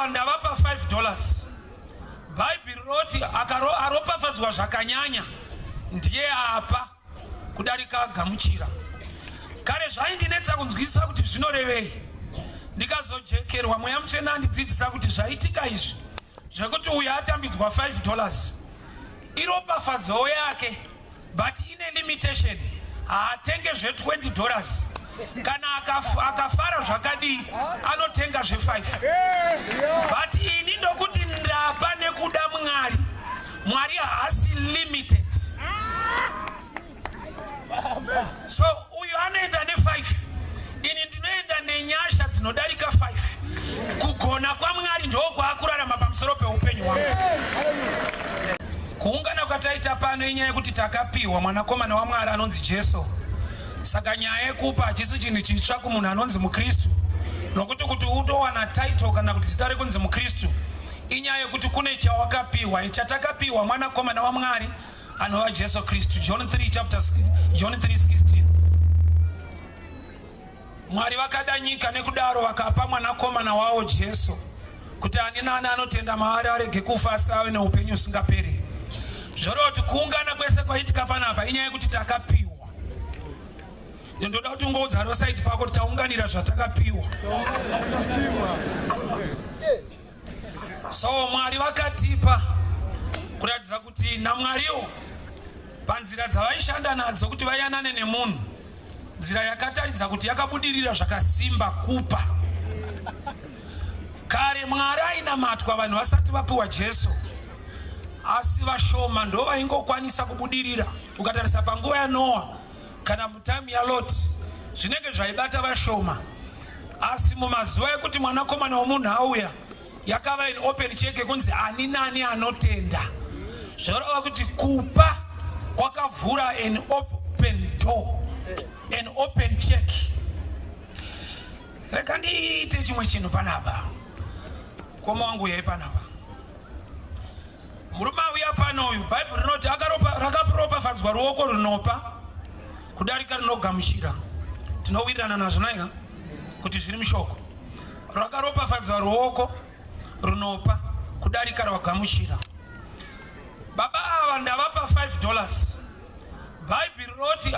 Ava ndavapa $5. Bhaibheri rinoti aropafadzwa zvakanyanya ndiye apa kudarika agamuchira. Kare zvaindinetsa kunzwisisa kuti zvinorevei. Ndikazojekerwa, Mweya Mutsvene andidzidzisa kuti zvaitika izvi zvekuti uyo atambidzwa $5 iropafadzo yake, but ine limitation. Haatenge zve$20. Kana akafara zvakadii, anotenga zve5. But ini ndokuti ndapa nekuda Mwari. Mwari haasi limited. So uyu anoenda ne5, ini ndinoenda nenyasha dzinodarika 5. Kugona kwaMwari ndokwaakurarama pamusoro peupenyu hwangu. Kuungana kwataita pano inyaya yekuti takapiwa mwanakomana waMwari anonzi Jesu. Saka nyaya yekupa hachisi chinhu chitsva kumunhu anonzi muKristu, nokuti kuti utowana title kana kuti zita rekunzi muKristu inyaya yekuti kune chawakapiwa. Chatakapiwa mwanakomana waMwari anova Jesu Kristu. John 3 chapter, John 3:16. Mwari vakada nyika nekudaro vakapa mwanakomana wavo Jesu, kuti ani nani anotenda maari arege kufa asi ave neupenyu husingaperi. Zvoreva kuti kuungana kwese kwaitika panapa inyaya yekuti takapiwa. Ndoda kuti ungoudza roside pako kuti taunganira zvatakapiwa. So Mwari vakatipa kuratidza kuti naMwariwo panzira dzavaishanda nadzo kuti vayanane nemunhu, nzira yakataridza kuti yakabudirira zvakasimba kupa. Kare Mwari ainamatwa vanhu vasati vapiwa Jesu, asi vashoma ndo vaingokwanisa kubudirira. Ukatarisa panguva yaNoa kana mutime yaLot, zvinenge zvaibata vashoma. Asi mumazuva ekuti mwanakomana womunhu auya, yakava in open check kunzi ani nani anotenda. Zvoreva kuti kupa kwakavhura an open door, an open check. Rega ndiite chimwe chinhu panapa. Koma wangu, uyai panapa. Murume auya pano uyu, Bhaibheri rinoti rakaropafadzwa ruoko runopa kudarika runogamuchira. Tinowirirana nazvo naika kuti zviri mushoko? Rakaropafadzwa ruoko runopa kudarika rwagamuchira. Baba ava ndavapa $5. Bhaibheri rinoti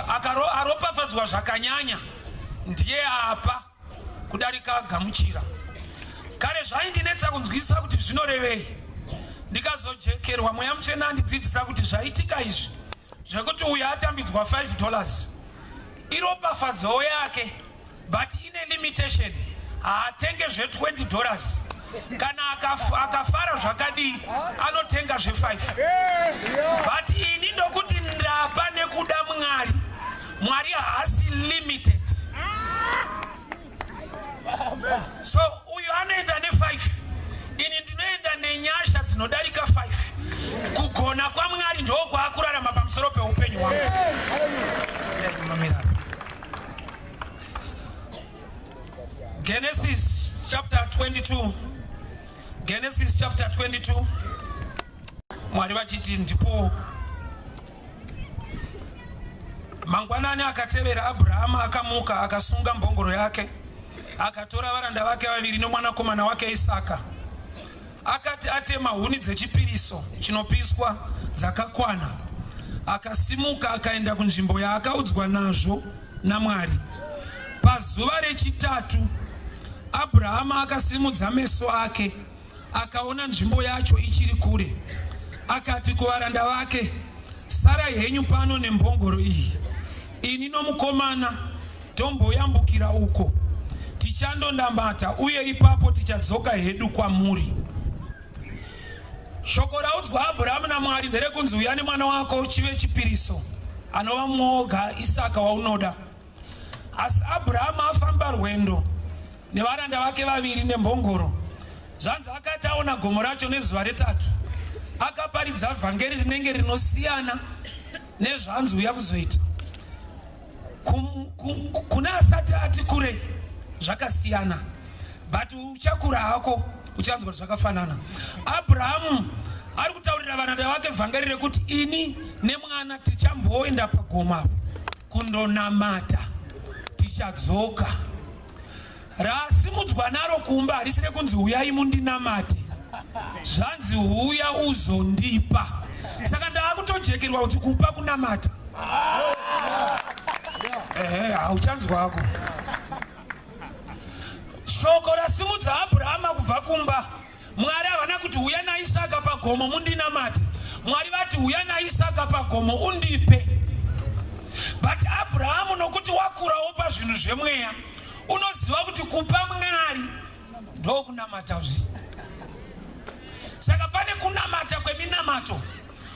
aropafadzwa zvakanyanya ndiye apa kudarika agamuchira. Kare zvaindinetsa kunzwisisa kuti zvinorevei. Ndikazojekerwa, Mweya Mutsvene andidzidzisa kuti zvaitika izvi zvekuti uyo atambidzwa $5 iropafadzo yake, but ine limitation. Haatenge zve$20. Kana akafara zvakadii, anotenga zve5. But ini ndokuti ndapa nekuda Mwari. Mwari haasi limited. So uyu anoenda ne5, ini ndinoenda nenyasha dzinodarika 5. Kugona kwaMwari ndokwaakurarama pamusoro peupenyu hwangu. Genesis chapter 22, Genesis chapter 22. Mwari vachiti ndipo mangwanani akatevera Abrahama akamuka, akasunga mbongoro yake, akatora varanda vake vaviri nomwanakomana wake Isaka. Akati atema huni dzechipiriso chinopiswa dzakakwana, akasimuka akaenda kunzvimbo yaakaudzwa nazvo naMwari. Pazuva rechitatu Abrahama akasimudza meso ake akaona nzvimbo yacho ichiri kure. Akati kuvaranda vake, "Sarai henyu pano nembongoro iyi. Ini nomukomana tomboyambukira uko, tichandonamata, uye ipapo tichadzoka hedu kwamuri." Shoko raudzwa Abrahamu naMwari nderekunzi uya nemwana wako chive chipiriso, anova mwoga Isaka waunoda. Asi Abrahamu afamba rwendo nevaranda vake vaviri nembongoro. Zvanzi akati aona gomo racho nezuva retatu, akaparidza vhangeri rinenge rinosiyana nezvanzi uya kuzoita. Kune asati ati kurei zvakasiyana, but uchakura hako uchanzwa kuti zvakafanana. Abrahamu ari kutaurira varanda vake vhangeri rekuti ini nemwana tichamboenda pagomo apo kundonamata, tichadzoka. Rasimudzwa naro kumba harisi rekunzi huyai mundinamate, zvanzi huya uzondipa. Saka ndaakutojekerwa kuti kupa kunamata. Ehe, hauchanzwako. Shoko rasimudza Abrahama kubva kumba, Mwari havana kuti huya naIsaka pagomo mundinamate. Mwari vati huya naIsaka pagomo undipe. But Abrahamu, nokuti wakurawo pazvinhu zvemweya, unoziva kuti kupa Mwari ndokunamata zvi. Saka pane kunamata kweminamato,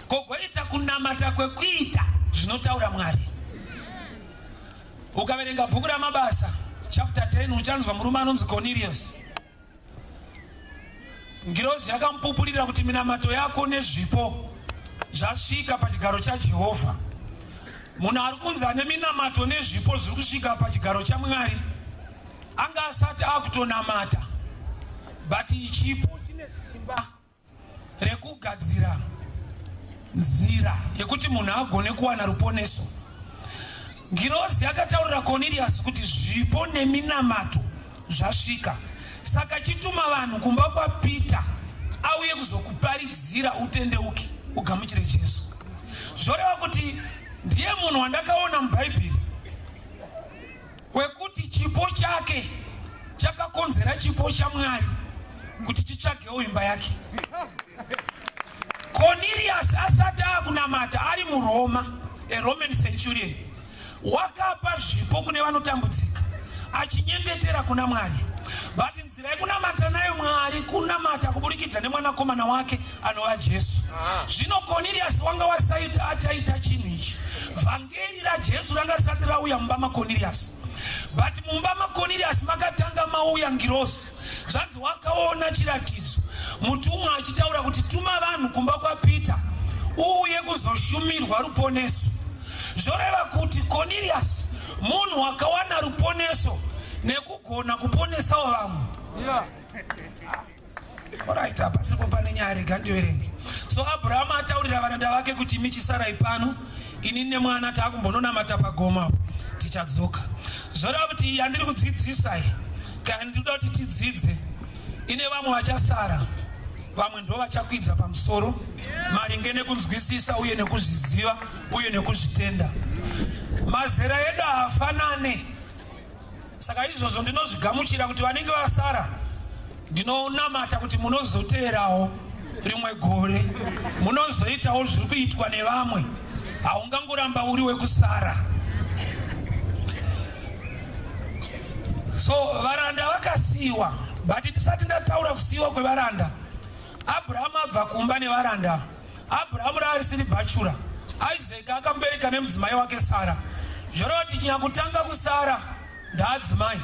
kogoita kunamata kwekuita zvinotaura Mwari. Ukaverenga bhuku raMabasa chapter 10, uchanzwa murume anonzi Cornelius. Ngirozi yakamupupurira kuti minamato yako nezvipo zvasvika pachigaro chaJehovha. Munhu ari kunzi ane minamato nezvipo zviri kusvika pachigaro chaMwari anga asati akutonamata, but chipo chine simba rekugadzira nzira yekuti munhu agone kuwana ruponeso. Ngirozi yakataurira Cornelius kuti zvipo neminamato zvasvika, saka chituma vanhu kumba kwaPeter auye kuzokuparidzira utendeuki ugamuchire Jesu. Zvoreva kuti ndiye munhu wandakaona muBhaibheri wekuti chipo chake chakakonzera chipo chaMwari kuti chitsvagewo imba yake. Cornelius asati akunamata ari muRoma, a Roman centurion, wakapa zvipo kune vanotambudzika achinyengetera kuna Mwari. But nzira yekunamata nayo Mwari kunamata kuburikidza nemwanakomana wake anova Jesu. Zvino Cornelius wanga wasaita achaita chinhu ichi, vhangeri raJesu ranga risati rauya mumba maCornelius, but mumba maCornelius makatanga mauya ngirozi. Zvanzi wakaona chiratidzo, mutumwa achitaura kuti tuma vanhu kumba kwaPeter uuye kuzoshumirwa ruponeso. Zvoreva kuti Cornelius munhu wakawana ruponeso nekugona kuponesawo vamwe. Alright, hapasipo pane nyaya, rega ndiverenge. So Abrahamu ataurira varanda vake kuti michisarai pano, ini nemwana taakumbononamata pagomo apo, tichadzoka. Zvoreva kuti iyi yandiri kudzidzisai, kana ndinoda kuti tidzidze, ine vamwe vachasara, vamwe ndo vachakwidza pamusoro maringe nekunzwisisa uye nekuzviziva uye nekuzvitenda. Mazera edu haafanane, saka izvozvo ndinozvigamuchira kuti vanenge vasara ndinonamata kuti munozoteerawo rimwe gore, munozoitawo zviri kuitwa nevamwe. Haungangoramba uri wekusara. So varanda vakasiyiwa, but tisati ndataura kusiyiwa kwevaranda, Abrahamu abva kumba nevaranda. Abrahamu raarisiri bhachura, Isaac akamubereka nemudzimai wake Sara. Zvoreva kuti nyakutanga kusara ndaadzimai.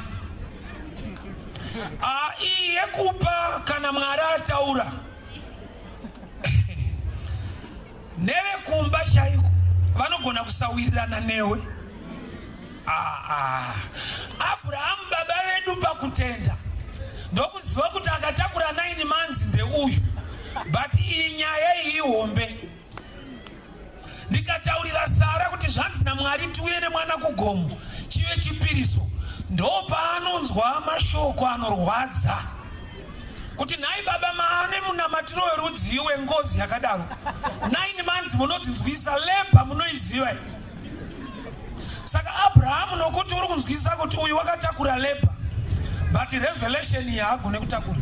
Iyi yekupa kana Mwari ataura nevekumba chaiko vanogona kusawirirana newe. Abrahamu baba vedu pakutenda, ndokuziva kuti akatakura 9 months ndeuyu, but iyi nyaya iyi ihombe. Ndikataurira Sara kuti zvanzi naMwari tiuye nemwana kugomo chive chipiriso, ndopaanonzwa mashoko anorwadza kuti nhai baba, maane munamatiro werudzii wengozi yakadaro? 9 months munodzinzwisa, labour munoiziva here? Saka Abrahamu, nokuti uri kunzwisisa kuti uyu wakatakura labour, but revelation iyi haagone kutakura.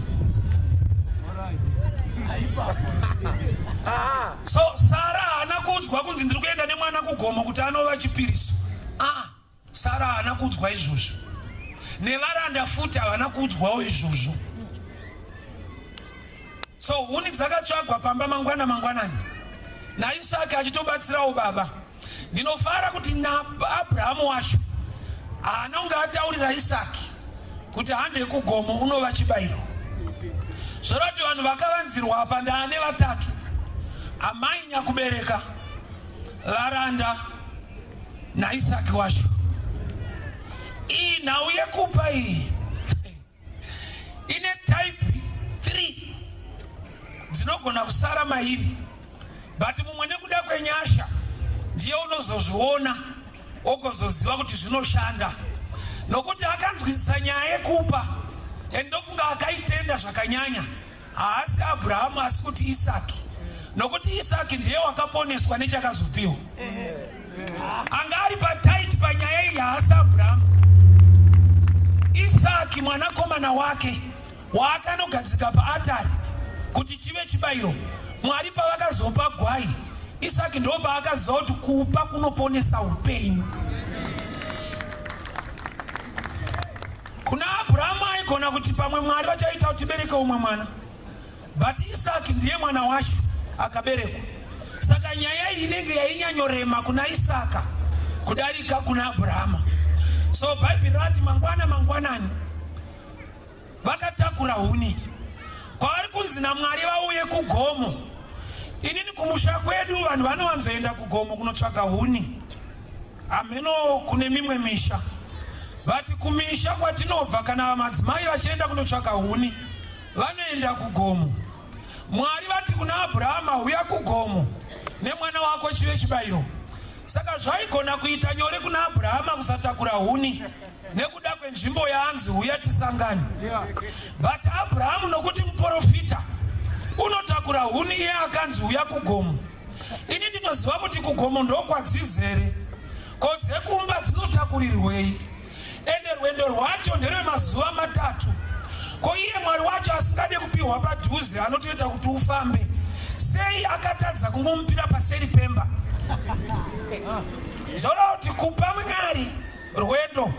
So Sara haana kuudzwa kunzi ndiri kuenda nemwana kugomo kuti anova chipiriso. Sara haana kuudzwa izvozvo, nevaranda futi havana kuudzwawo izvozvo. So huni dzakatsvagwa pamba mangwana mangwanani, naIsaki achitobatsirawo baba. Ndinofara kuti naAbrahamu wacho haana kunge ataurira Isaki kuti hande kugomo unova chibayiro. Zvoreva kuti vanhu vakavanzirwa apa ndaane vatatu: amai nyakubereka, varanda naIsaki wacho. Iyi nhau yekupa iyi ine type 3 dzinogona kusara mairi, but mumwe nekuda kwenyasha ndiye unozozviona ogozoziva kuti zvinoshanda. Nokuti akanzwisisa nyaya yekupa and ndofunga akaitenda zvakanyanya. Haasi Abrahamu asi kuti Isaki. Nokuti Isaki ndiye wakaponeswa nechakazopiwa. Anga ari patight panyaya iyi haasi Abrahamu. Isaki mwanakomana wake waakanogadzika paatari kuti chive chibayiro. Mwari pavakazopa gwai, Isaki ndo paakaziva kuti kupa kunoponesa upenyu. Kuna Abrahamu aigona kuti pamwe Mwari vachaita kuti tibereke umwe mwana, but Isaki ndiye mwana wacho akaberekwa. Saka nyaya iyi inenge yainyanyorema kuna Isaka kudarika kuna Abrahama. So Bhaibheri rati mangwana mangwanani vakatakura huni kwavari kunzi naMwari vauye kugomo. Inini kumusha kwedu vanhu vanowanzoenda kugomo kunotsvaga huni, hameno kune mimwe misha, but kumisha kwatinobva kana madzimai vachienda kundotsvaga huni vanoenda kugomo. Mwari vati kuna Abrahama, huya kugomo nemwana wako chive chibayiro. Saka zvaigona kuita nyore kuna Abrahama kusatakura huni nekuda kwenzvimbo yaanzi huya tisangane. But Abrahamu nokuti muprofita unotakura huni iye akanzi huya kugomo. Ini ndinoziva kuti kugomo ndokwadzizere, ko dzekumba dzinotakurirwei? Ende rwendo rwacho nderwemazuva matatu. Ko iye Mwari wacho asingade kupiwa padhuze anotoita kuti ufambe sei? Akatadza kungomupira paseri pemba. Zvoreva kuti kupa Mwari rwendo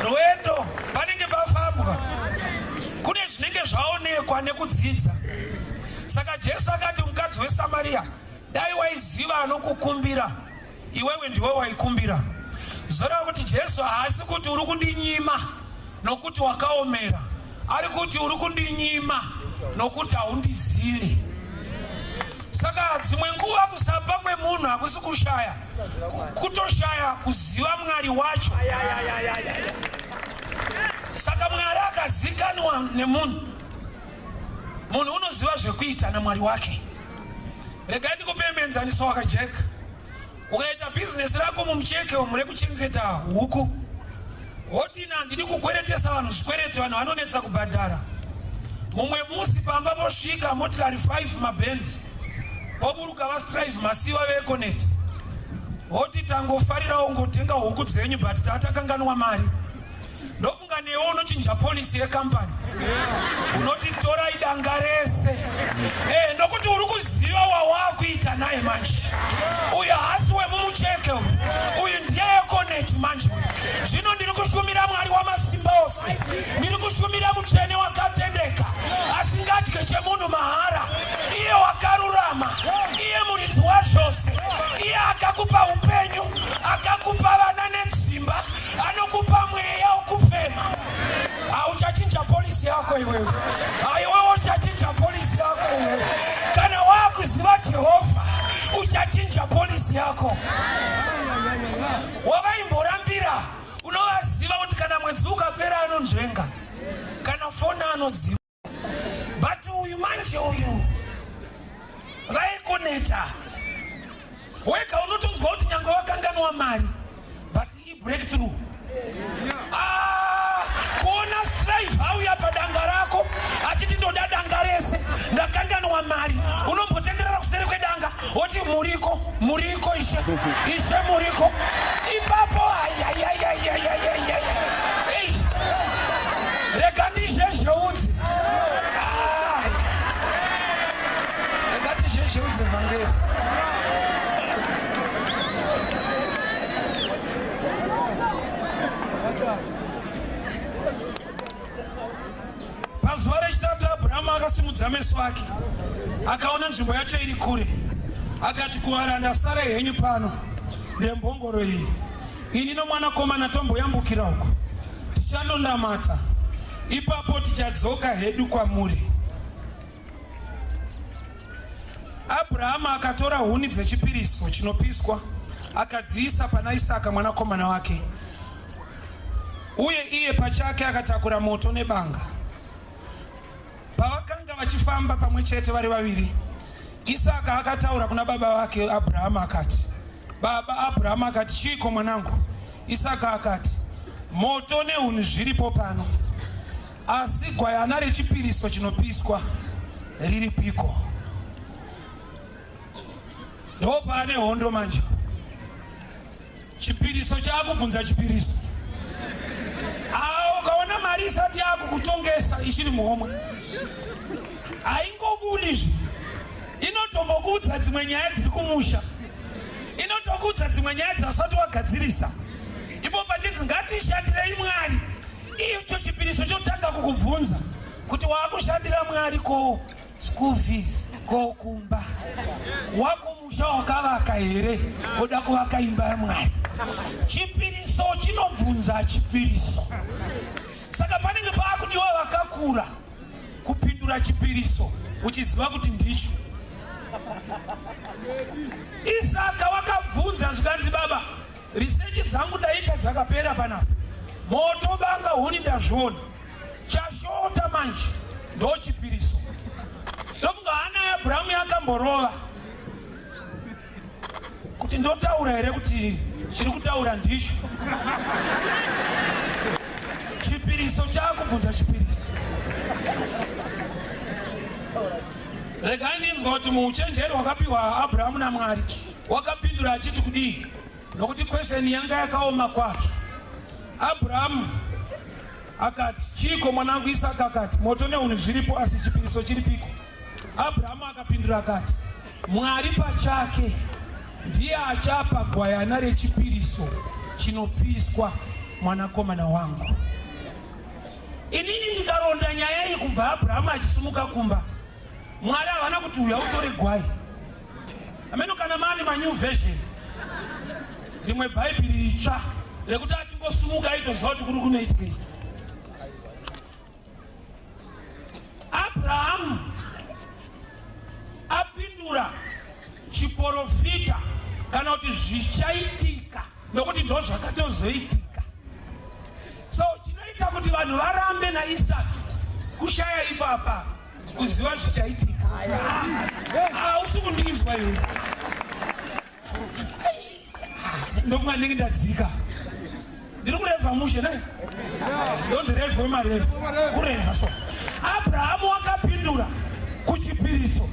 rwendo panenge pafambwa, kune zvinenge zvaonekwa nekudzidza. Saka Jesu akati mukadzi weSamaria, dai waiziva anokukumbira iwewe ndiwe waikumbira. Zoreva kuti Jesu haasi kuti uri kundinyima nokuti wakaomera, ari kuti uri kundinyima nokuti haundizivi. Saka dzimwe nguva kusapa kwemunhu hakusi kushaya, kutoshaya kuziva Mwari wacho. Saka Mwari akazikanwa nemunhu, munhu unoziva zvekuita naMwari wake. Regai ndikupe muenzaniso wakajeka. Ukaita bhizinesi rako mumucheke umu rekuchengeta huku, woti ina handidi kukweretesa vanhu zvikwereti, vanhu vanonetsa kubhadhara. Mumwe musi pamba posvika motikari 5 mabenzi, poburuka vaStrive Masiwa veEconet, voti tangofarirawo ngotenga huku dzenyu but tatakanganwa mari. Ndofunga newe unochinja policy yekampani, unoti torai danga rese nokuti uri kuziva wawakuita naye manje. Uyu haasi wemumucheke uyu, uyu ndiye Econet manje. Zvino ndiri kushumira Mwari wamasimba ose, ndiri kushumira mutsvene wakatendeka, asingadye chemunhu mahara, iye wakarurama, iye muridzi wazvose, iye akakupa upenyu, akakupa vana nedzimba, anokupa mweya wokufema. Hauchachinja policy yako iwewe, haiwewe uchachinja policy yako iwewe. Kana wakuziva Jehovha uchachinja policy yako. Wavaimborambira unovaziva kuti kana mwedzi ukapera anonzvenga, kana foni anodziva. But uyu manje uyu vaikoneta wega, unotonzwa kuti nyange wakanganwa mari but ibreakthrough. Ah, kuona Strive auya padanga rako achiti ndoda danga rese, ndakanganwa mari, unombotenderera kuseri kwedanga woti muriko, muriko ishe, ishe muriko ipapo. Ayayayayayayaya, rega ndizhezheudze, rega tizhezheudze vhangeri. Pazuva rechitatu Abrahamu akasimudza meso ake akaona nzvimbo yacho iri kure, akati kuvaranda, sarai henyu pano nembongoro iyi, ini nomwanakomana tomboyambukira uko, tichandondamata ipapo, tichadzoka hedu kwamuri. Abrahamu akatora huni dzechipiriso chinopiswa akadziisa pana Isaka mwanakomana wake, uye iye pachake akatakura moto nebanga. Pavakanga vachifamba pamwe chete vari vaviri, Isaka akataura kuna baba vake Abrahamu akati, Baba Abrahamu akati, "Chiiko mwanangu?" Isaka akati, "Moto nehuni zviripo pano, asi gwayana rechipiriso chinopiswa riripiko?" Ndo paane hondo manje. Chipiriso chaakubvunza chipiriso. Aa, ukaona mari isati yaakukutongesa ichiri muhomwe, haingobudizvi. Inotombokuudza dzimwe nyaya dziri kumusha, inotokuudza dzimwe nyaya dzasati wagadzirisa. Ipo pachinzi ngatishandirei Mwari, icho chipiriso chotanga kukubvunza kuti waakushandira Mwari, ko school fees, ko kumba wakumusha wakavaka here? Oda kuvaka imba yaMwari. Chipiriso chinobvunza chipiriso. Saka panenge paakudiwa vakakura kupindura chipiriso, uchiziva kuti ndicho. Isaka wakabvunza, zvikanzi, "Baba, research dzangu ndaita dzakapera panapa. Moto, banga, huni ndazviona. Chashota manje ndo chipiriso." Ndofunga hana yaAbhurahamu yakamborova kuti ndotaura here kuti chiri kutaura ndicho chipiriso chaakubvunza chipiriso. Regai ndinzwa kuti muuchenjeri hwakapiwa Abrahamu naMwari wakapindura achiti kudii, nokuti question yanga yakaoma kwazvo. Abrahamu akati, "Chiiko mwanangu?" Isaka akati, "Moto nehuni zviripo, asi chipiriso chiripiko?" Abrahamu akapindura akati, "Mwari pachake ndiye achapa gwayana rechipiriso chinopiswa, mwanakomana wangu." Inini ndikaronda nyaya iyi kubva Abrahamu achisimuka kumba, Mwari havana kuti, "Uya utore gwai." Ameno kana mani manew version, rimwe Bhaibheri ritsva rekuti achingosimuka aitoziva kuti kuri kunoitkei. Abrahamu apindura chiprofita kana kuti zvichaitika, nokuti ndo zvakatozoitika. So chinoita kuti vanhu varambe naIsaki kushaya ipapa kuziva zvichaitika. Hausi kundinzwa iwe. Ndofunga ndinenge ndadzika. Ndiri kurevha mushe nai, ndonzi revha wemarevha, kurevha. So Abrahamu wakapindura kuchipiriso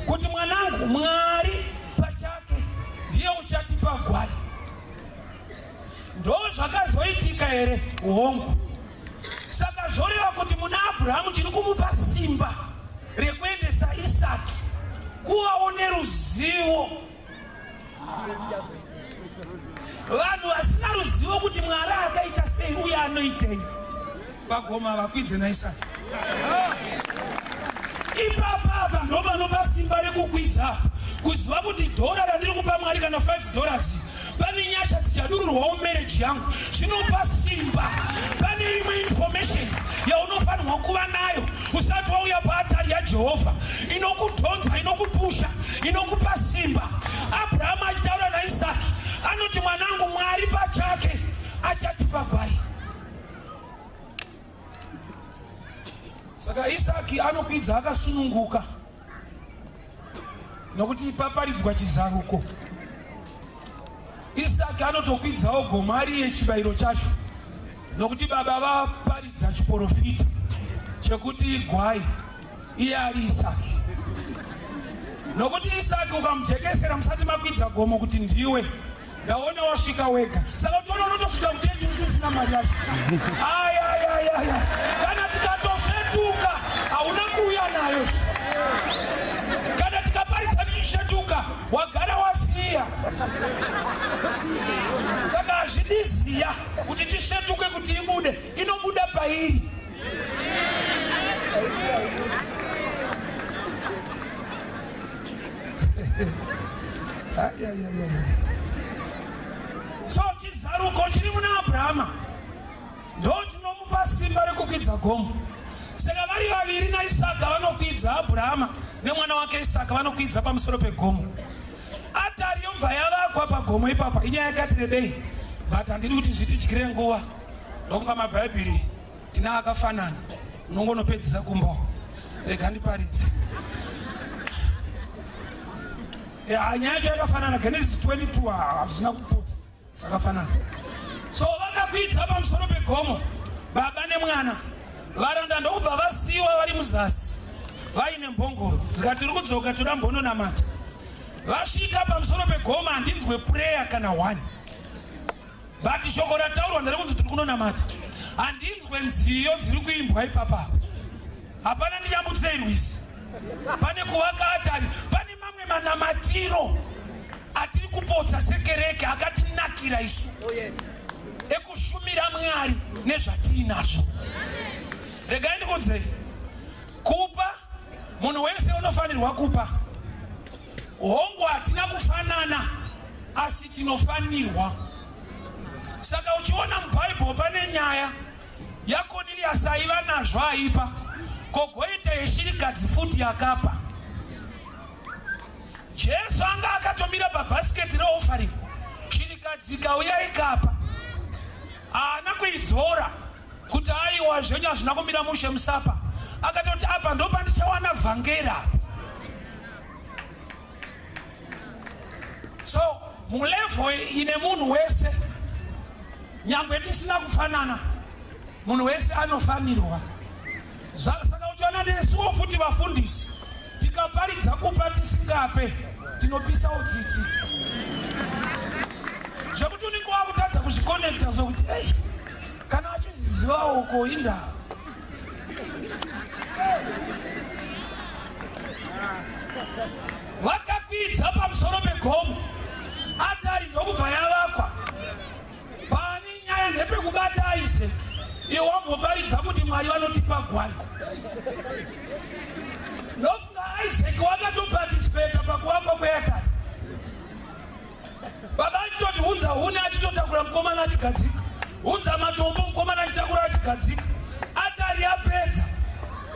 kuti, "Mwanangu, Mwari pachake ndiye uchatipa gwai." Ndo zvakazoitika here? Hongu. Saka zvoreva kuti muna Abrahamu chiri kumupa simba rekuendesa Isaki kuvawo neruzivo. Vanhu vasina ruzivo kuti Mwari akaita sei uye anoitei pagoma vakwidze naIsaki. Ipapapa ndo panopa simba rekukwidza, kuziva kuti dhora randiri kupa Mwari kana $5, pane nyasha dzichadururwawo marriage yangu. Zvinopa simba. Pane imwe information yaunofanirwa kuva nayo usati wauya paatari yaJehovha, inokudhonza, inokupusha, inokupa simba. Abrahamu achitaura naIsaki anoti, "Mwanangu, Mwari pachake achatipa gwai." Saka Isaki anokwidza akasununguka nokuti paparidzwa chizaruko. Isaki anotokwidzawo gomo ari yechibayiro chacho nokuti baba vaparidza chiprofita chekuti gwai, iye ari Isaki. Nokuti Isaki ukamujekesera musati makwidza gomo kuti ndiwe, ndaona wasvika wega, saka utoona unotosvika muchechi usisina mari yacho. Ayayayaya, kana tikatosvetuka hauna kuuya nayo. Kana tikaparidza tichisvetuka, wagara wasiya. Saka hazvidi ziya kuti tisvetuke kuti ibude, inobuda pairi. Ayayayaya. So chizaruko chiri muna Abrahama ndo chinomupa simba rekukwidza gomo. Saka vari vaviri naIsaka vanokwidza, Abrahama nemwana wake Isaka vanokwidza pamusoro pegomo. Atari yobva yavakwa pagomo ipapa. Inyaya yakati rebei, but handidi kuti zvitidyire nguva. Ndokunga mabhaibheri tina akafanana, unongonopedzisa kumba. Rega ndiparidze. Nyaya yacho yakafanana. Genesis 22, hazvina kuputsa, zvakafanana. So vakakwidza pamusoro pegomo, baba nemwana. Varanda ndokubva vasiyiwa vari muzasi vaine mbongoro. Zikati, "Tiri kudzoka, toda mbononamata." Vasvika pamusoro pegomo, handinzwe prayer kana one, but shoko rataurwa nderekunzi tiri kunonamata. Handinzwe nziyo dziri kuimbwa ipapapa. Hapana "Ndiyambutsei rwizi", pane kuvaka atari. Pane mamwe manamatiro atiri kupotsa sekereke akatinakira isu ekushumira Mwari nezvatiinazvo. Regai ndikudzei, kupa, munhu wese unofanirwa kupa. Hongu, hatina kufanana, asi tinofanirwa. Saka uchiona muBhaibheri pane nyaya yaKoniriasi, aiva nazvo, aipa. Kogoita yeshirikadzi futi yakapa. Jesu anga akatomira pabhasiketi reoffering, shirikadzi ikauya ikapa. Haana kuidzora kuti, "Aiwa, zvenyu hazvina kumira mushe, musapa." Akatoti, "Apa ndo pandichawana vhangeri apa." So mulevel ine munhu wese, nyangwe tisina kufanana, munhu wese anofanirwa. Saka uchiona nesuwo futi vafundisi, tikaparidza kupa tisingape, tinopisawo tsitsi zvekuti unenge wakutadza kuzvikonekta, sokuti, "Ei, kana achizizivawo ko indava?" Vakakwidza pamusoro pegomo, atari ndokubva yavakwa. Pane nyaya ndepekubata Isaac. Iwe wamboparidza kuti Mwari vanotipa gwai. Ndofunga Isaac wakatoparticipata pakuvakwa kweatari. Baba achitoti, "Unza huni," achitotakura, mukomana achigadzika. "Unza matombo," mukomana achitakura achigadzika. Atari yapedza,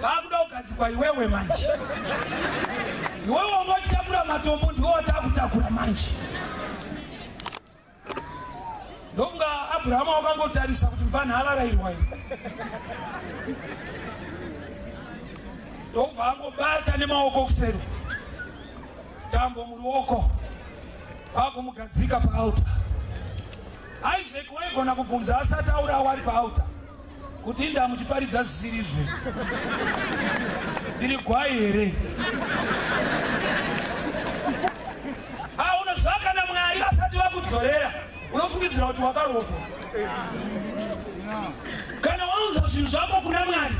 vaakuda kugadzikwa. Iwewe manje, iwewe wanga uchitakura matombo, ndiwe watakutakura manje. Ndofunga Abrahamu wakangotarisa kuti mufana avarayirwa iri, ndobva angobata nemaoko kuseri, tambo muruoko, kwakumugadzika paaltar. Isaac waigona kubvunza asati aurawa ari paaltar kuti, "Inda muchiparidza zvisiri izve, ndiri gwai here?" Ah, unoziva kana Mwari vasati vakudzorera, unofungidzira kuti wakarogwa. Kana waunza zvinhu zvako kuna Mwari,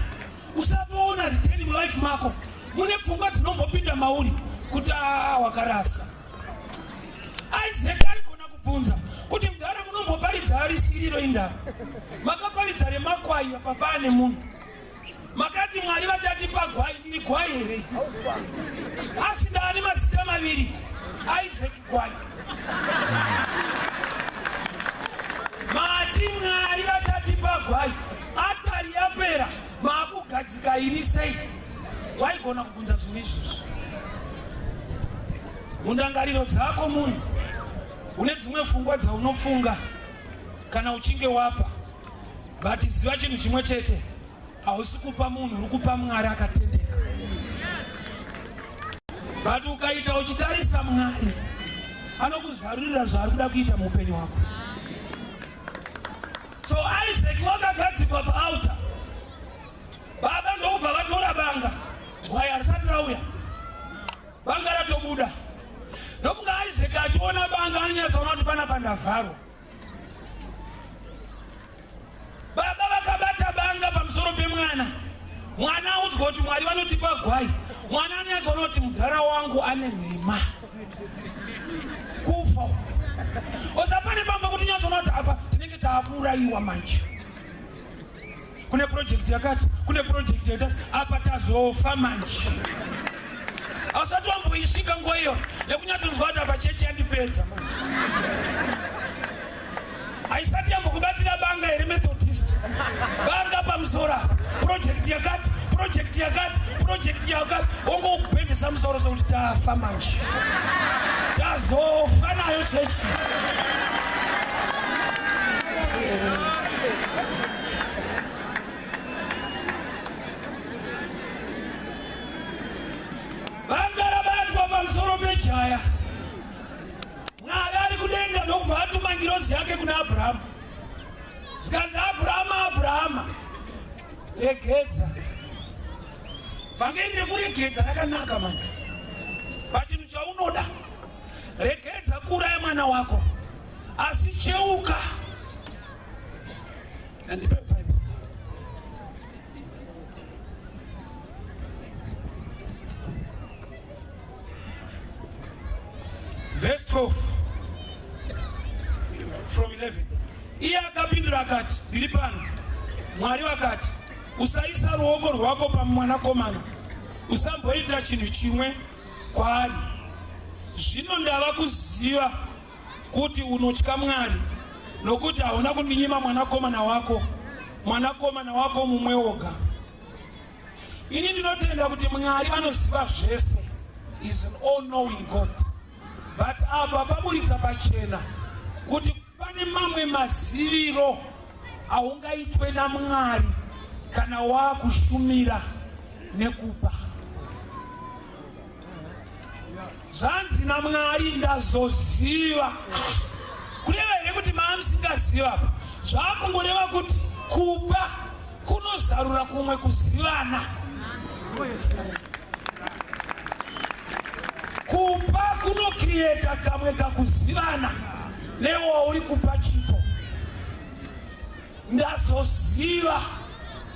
usatoona return mulife mako, mune pfungwa dzinombopinda mauri kuti, "Aa, wakarasa." Isaac aigona kubvunza kuti, "Mudhara, munomboparidza arisiriro, indava makaparidza remakwai apa paane munhu? Makati Mwari vachatipa gwai, ndiri gwai here? Asi ndaane mazita maviri, Isaac Gwai. Mati Mwari vachatipa gwai, atari yapera, maakugadzika ini sei?" Waigona kubvunza zvinhu izvozvo mundangariro dzako. Munhu une dzimwe pfungwa dzaunofunga kana uchinge wapa, but ziva chinhu chimwe chete: hausi kupa munhu, uri kupa Mwari akatendeka. But ukaita uchitarisa Mwari, anokuzarurira zvaari kuda kuita muupenyu hwako. So Isaac wakagadzikwa paaltar, baba ndokubva vatora banga. Gwai harisati rauya, banga ratobuda. Ndokunga Isaac achiona banga, anonyatsoona kuti panapa ndavharwa. Baba vakabata banga pamusoro pemwana. Mwana audzwa kuti Mwari vanotipa gwai. Mwana anonyatsoona kuti mudhara wangu ane nhema, kufa osa. Pane pamba kuti unyatsoona kuti apa tinenge taakuurayiwa manje. Kune project yakati, kune project yakati, apa tazofa manje. Hausati wamboisvika nguva iyo yekunyatsonzwa kuti apa chechi yandipedza manje? Haisati yambokubatira banga here, Methodist? Banga pamusoro apa, project yakati, project yakati, project yakati, wongokubhendesa musoro sekuti tafa manje, tazofa nayo chechi. Banga rabatwa pamusoro pejaya. Regedza. Vhangeri rekuregedza rakanaka mani. Pachinhu chaunoda, regedza kuuraya mwana wako, asi cheuka. Andipe Bible. Verse 12 from 11. Iye akapindura akati, ndiri pano. Mwari vakati, usaisa ruoko rwako pamwanakomana, usamboita chinhu chimwe kwaari. Zvino ndava kuziva kuti unotya Mwari, nokuti hauna kundinyima mwanakomana wako, mwanakomana wako mumwe woga. Ini ndinotenda kuti Mwari vanoziva zvese, is an all knowing God, but apa paburitsa pachena kuti pane mamwe maziviro aungaitwe naMwari kana waakushumira nekupa. Zvanzi naMwari, ndazoziva. Kureva here kuti maamusingaziva apa? Zvakungoreva kuti kupa kunozarura kumwe kuzivana. Kupa kunokrieta kamwe kakuzivana newe wauri kupa chipo. Ndazoziva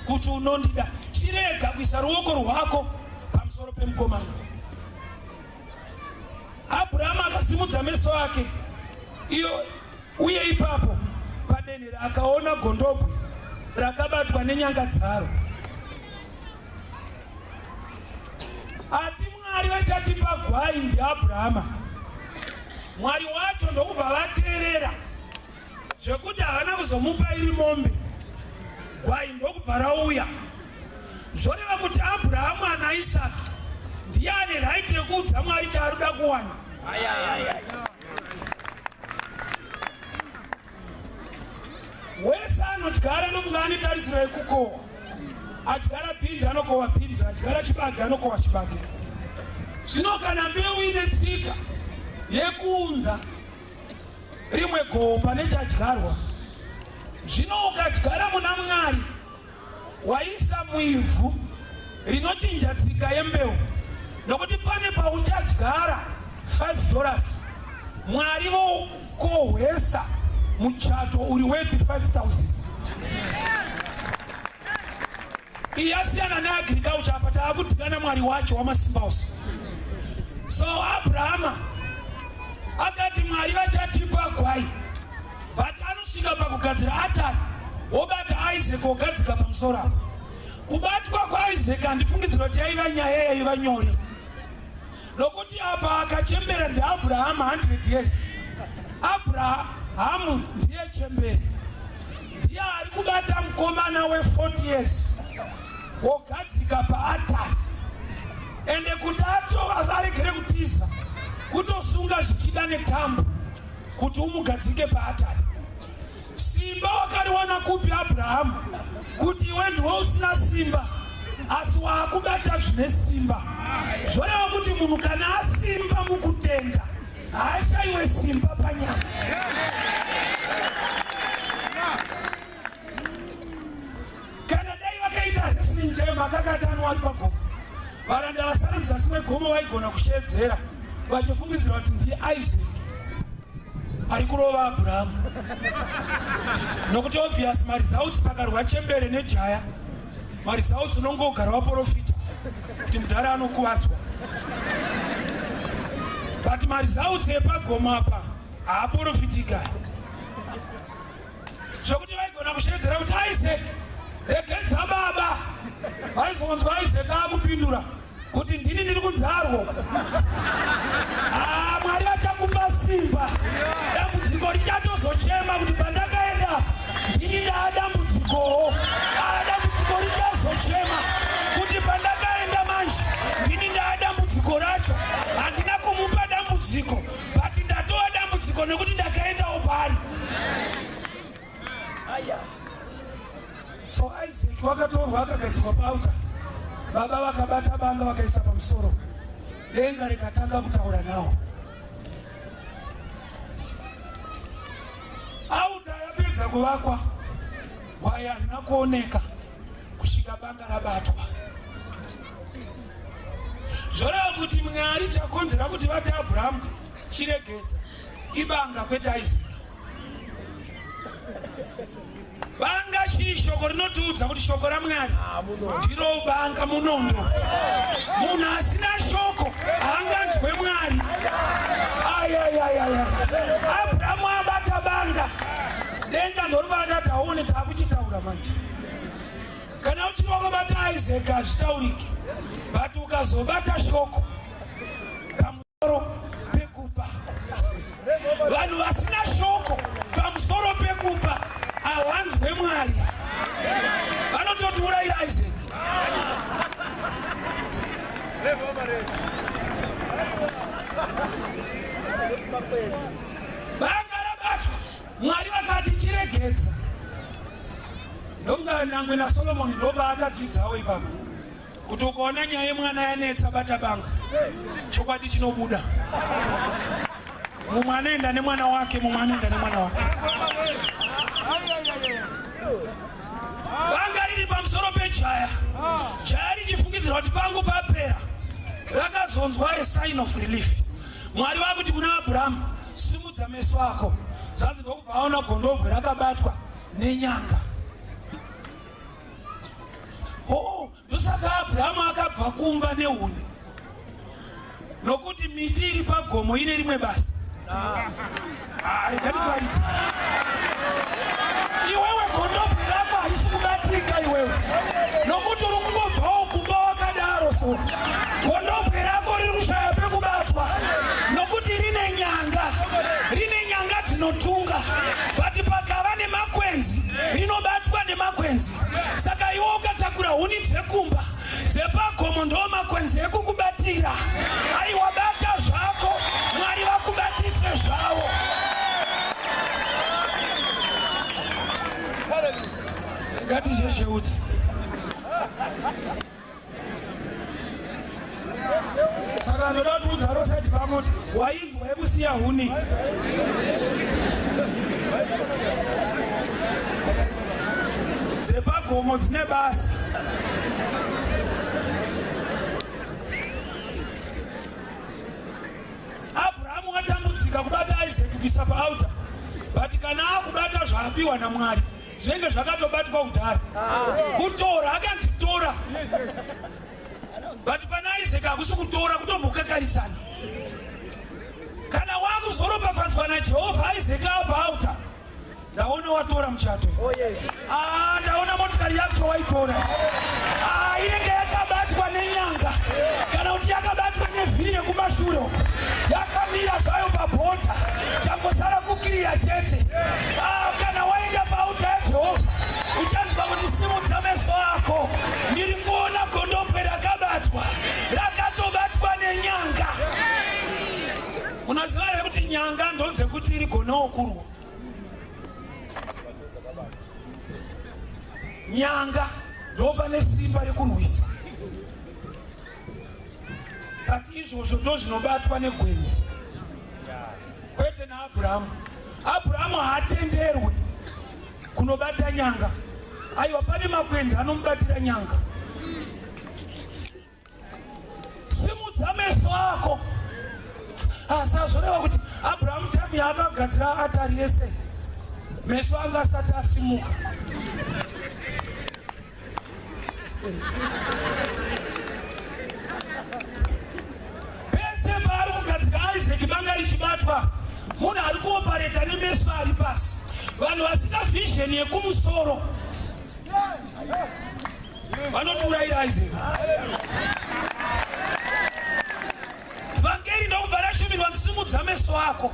kuti unondida. Chirega kuisa ruoko rwako pamusoro pemukomana. Abrahamu akasimudza meso ake iyo, uye ipapo padenhere akaona gondobwe rakabatwa nenyanga dzaro. Ati Mwari vachatipa gwai ndiAbrahama. Mwari wacho ndokubva vateerera zvekuti havana kuzomupa iri mombe, gwai ndokubva rauya. Zvoreva kuti Abrahamu ana Isaki ndiye ane right yekuudza Mwari chaari kuda kuwana. Wese anodyara anofunga ane tarisiro yekukohwa. Adyara bhinzi anokohwa bhinzi, adyara chibage anokohwa chibage. Zvino kana mbeu ine tsika yekuunza rimwe goho pane chadyarwa, zvino ukadyara muna Mwari waisa muivhu rinochinja tsika yembeu, nokuti pane pauchadyara $5, Mwari vokohwesa muchato uri worth 5000. Iyi yasiyana neagriculture, apa taakudyana Mwari wacho wamasimba ose. So Abrahama akati Mwari vachatipa gwai, but anosvika pakugadzira atari wobata Isaac wogadzika pamusoro apa. Kubatwa kwaIsaac handifungidzira kuti yaiva nyaya yaiva nyore, nokuti apa akachembera ndiAbrahama 100 years. Abrahamu ndiye chembere, ndiye ari kubata mukomana we40 years wogadzika paatari. Ende kuti aregere kutiza, kutosunga zvichida netambo kuti umugadzike paatari. Simba wakariwana kupi Abrahamu, kuti iwe ndiwe usina simba asi waakubata zvine simba? Zvoreva kuti munhu kana asimba mukutenda haashaiwe simba panyama. Kana dai vakaita wrestling chaiyo, makakatanwa ari pagomo, varanda vasara muzasi megomo vaigona kushedzera vachifungidzira kuti ndiye Isaac ari kurova Abrahamu, nokuti obvious maresults pakarwa chembere nejaya, maresults unongogara waprofita kuti mudhara anokuvadzwa, but maresults epagomo apa haaprofitika, zvekuti vaigona kushedzera kuti Isaac, regedza baba. Vaizonzwa Isaac akupindura kuti ndini ndiri kunzarwo. Ah, Mwari vachakupa simba. Dambudziko richatozochema kuti pandakaenda ndini ndaa dambudzikowo. Ah, dambudziko richazochema kuti pandakaenda manje ndini ndaa dambudziko racho. Handina kumupa dambudziko, but ndatova dambudziko nekuti ndakaendawo pari. So Isaac wakatorwa akagadzikwa paaltar, baba vakabata banga vakaisa pamusoro, denga rikatanga kutaura nawo. Altar yapedza kuvakwa, gwai harina kuoneka kusvika. Banga rabatwa. Zvoreva kuti Mwari chakonzera kuti vati Abrahamu chiregedza ibanga kwete Isaac. Banga chii? Shoko rinotiudza kuti shoko raMwari ndiro banga, munondo. Munhu asina shoko haanganzwe Mwari. Ayayayaya, Abrahamu abata banga, denga ndorova akati aone taakuchitaura manje. Kana uchiri wakabata Isaac hazvitauriki, but ukazobata shoko pamusoro pekupa, vanhu vasina shoko pamusoro pekupa havanzwe Mwari, vanototiurayira Isaac. Banga rabatwa, Mwari vakati chiregedza. Ndonga nangwe naSolomoni ndopaakadzidzawo ipapo kuti ukaona nyaya yemwana yanetsa, bata banga, chokwadi chinobuda. Mumwe anoenda nemwana wake, mumwe anoenda nemwana wake. Banga riri pamusoro pejaya, jaya richifungidzirwa kuti pangu papera, rakazonzwa a sign of relief. Mwari vakuti kuna Abrahamu, "Simudza meso ako." Zvanzi ndokubva aona gondobwe rakabatwa nenyanga. Oh, ndosaka Abrahamu akabva kumba nehuni, nokuti miti iri pagomo ine rimwe basa. Ah, regani paiti iwewe gondobwe rako harisi kubatika iwewe, nokuti uri kungobvawo kumba wakadaro. So gondobwe rako riri kushaya pekubatwa nokuti rine nyanga, rine nyanga dzinotunga, but pakava nemakwenzi rinobatwa nemakwenzi. Saka iwe ukatakura huni dzekumba, dzepagomo ndo makwenzi ekukubatira. Aiwa, bata zvako, Mwari vakubatise zvavo. Ngatizhezheutsi. Saka ndoda kutiudza rosaidi pamoti wainzwa yekusiya huni dzepagomo dzine basa. Abrahamu atambudzika kubata Isaac kuisa paaltar, but kana akubata zvaapiwa naMwari, zvinenge zvakatobatwa kudhara. Kutora akanzi tora, but pana Isaac hakusi kutora, kutombokakaridzana. Kana wakuzoropafadzwa naJehovha, Isaac apaaltar, ndaona watora muchato. Ah, ndaona motikari yacho waitora. Ah, inenge yakabatwa nenyanga kana kuti yakabatwa nevhiri yekumashure, yakamira zvayo pabhodha, changosara kukiriya chete. Ah, kana waenda paaltar yaJehovha uchanzwa kuti simudza meso ako, ndiri kuona gondobwe rakabatwa, rakatobatwa nenyanga. Unoziva here kuti nyanga ndodzekuti irigonewo kurwa? Nyanga ndo pane simba rekurwisa, but izvozvo ndo zvinobatwa negwenzi, kwete naAbhurahamu. Abhurahamu haatenderwi kunobata nyanga. Aiwa, pane makwenzi anomubatira nyanga. Simudza meso ako. Asi azvoreva kuti Abrahamu time yaakagadzira atari yese, meso anga asati asimuka. Pese paari kugadzika Isaac, banga richibatwa, munhu ari kuopareta nemeso ari pasi. Vanhu vasina vision yekumusoro vanotiurayira Isaac. Vhangeri ndokubva rashumirwa, "Simudza meso ako."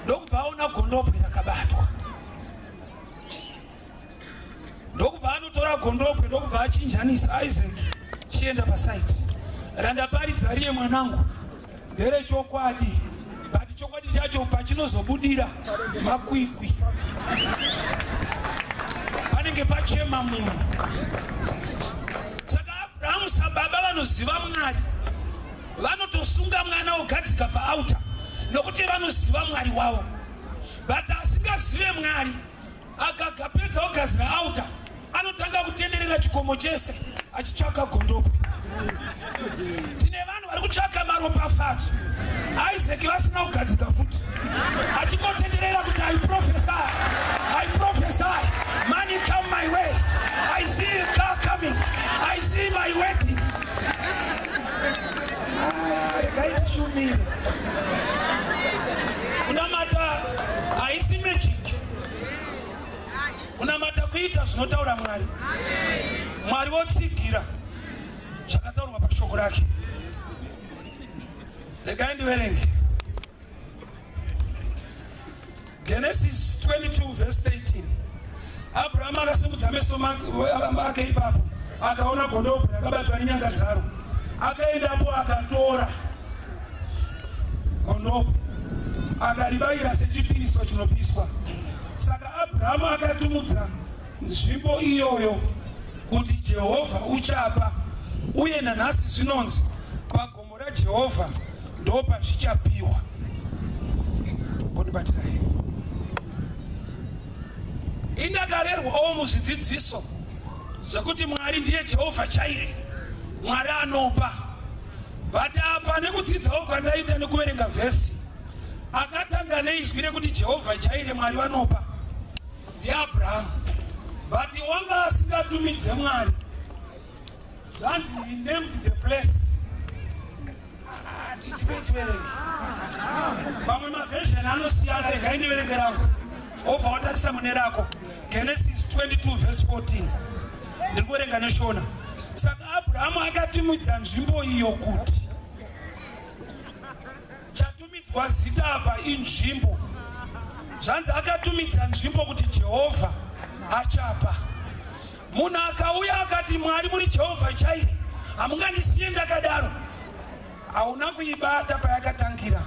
Ndokubva aona gondobwe rakabatwa, ndokubva anotora gondobwe, ndokubva achinjanisa Isaac. "Chienda pasaiti randaparidza riye, mwanangu, nderechokwadi, but chokwadi chacho pachinozobudira makwikwi, panenge pachema munhu." Saka Abrahamu sababa vanoziva Mwari vanotosunga mwana ogadzika paaltar, nokuti vanoziva Mwari wavo. But asingazive Mwari akagapedza ogadzira altar. Anotanga kutenderera chikomo chese achitsvaka gondobwe. Tine vanhu vari kutsvaka maropafadzo Isaac vasina kugadzika futi, achingotenderera kuti, "I prophesy, I prophesy, money come my way. I see a car coming, I see my wedding." Ah, regai tishumire. Kunamata haisi magic. Kunamata kuita zvinotaura Mwari, Mwari votsigira zvakataurwa pashoko rake. Regai ndiverenge Genesis 22 verse 13. Abrahamu akasimudza meso ake ipapo, akaona gondobwe rakabatwa nenyanga dzaro. Akaendapo, akatora gondobwe, akaribayira sechipiriso chinopiswa. Saka Abrahamu akatumudza nzvimbo iyoyo kuti Jehovha uchapa. Uye nanhasi zvinonzi, "Pagomo raJehovha ndo pazvichapiwa." Kondibatirai. Indakarerwawo muzvidzidziso zvekuti Mwari ndiye Jehovha Jireh, Mwari anopa. But apa, nekudzidzawo kwandaita nekuverenga vhesi, akatanga neizwi rekuti Jehovha Jireh, Mwari vanopa, ndiAbrahamu. But wanga asingatumidze Mwari. Zvanzi he named the place. Tiverenge mamwe maversion anosiyana. Regai ndiverenge rangu, wobva watarisa mune rako. Genesis 22 verse 14. Ndiri kuverenga neShona. Saka Abrahamu akatumidza nzvimbo iyo kuti, chatumidzwa zita apa inzvimbo. Zvanzi akatumidza nzvimbo kuti Jehovha achapa. Munhu akauya akati, "Mwari, muri Jehovha Jireh, hamungandisiye ndakadaro." Hauna kuibata payakatangira.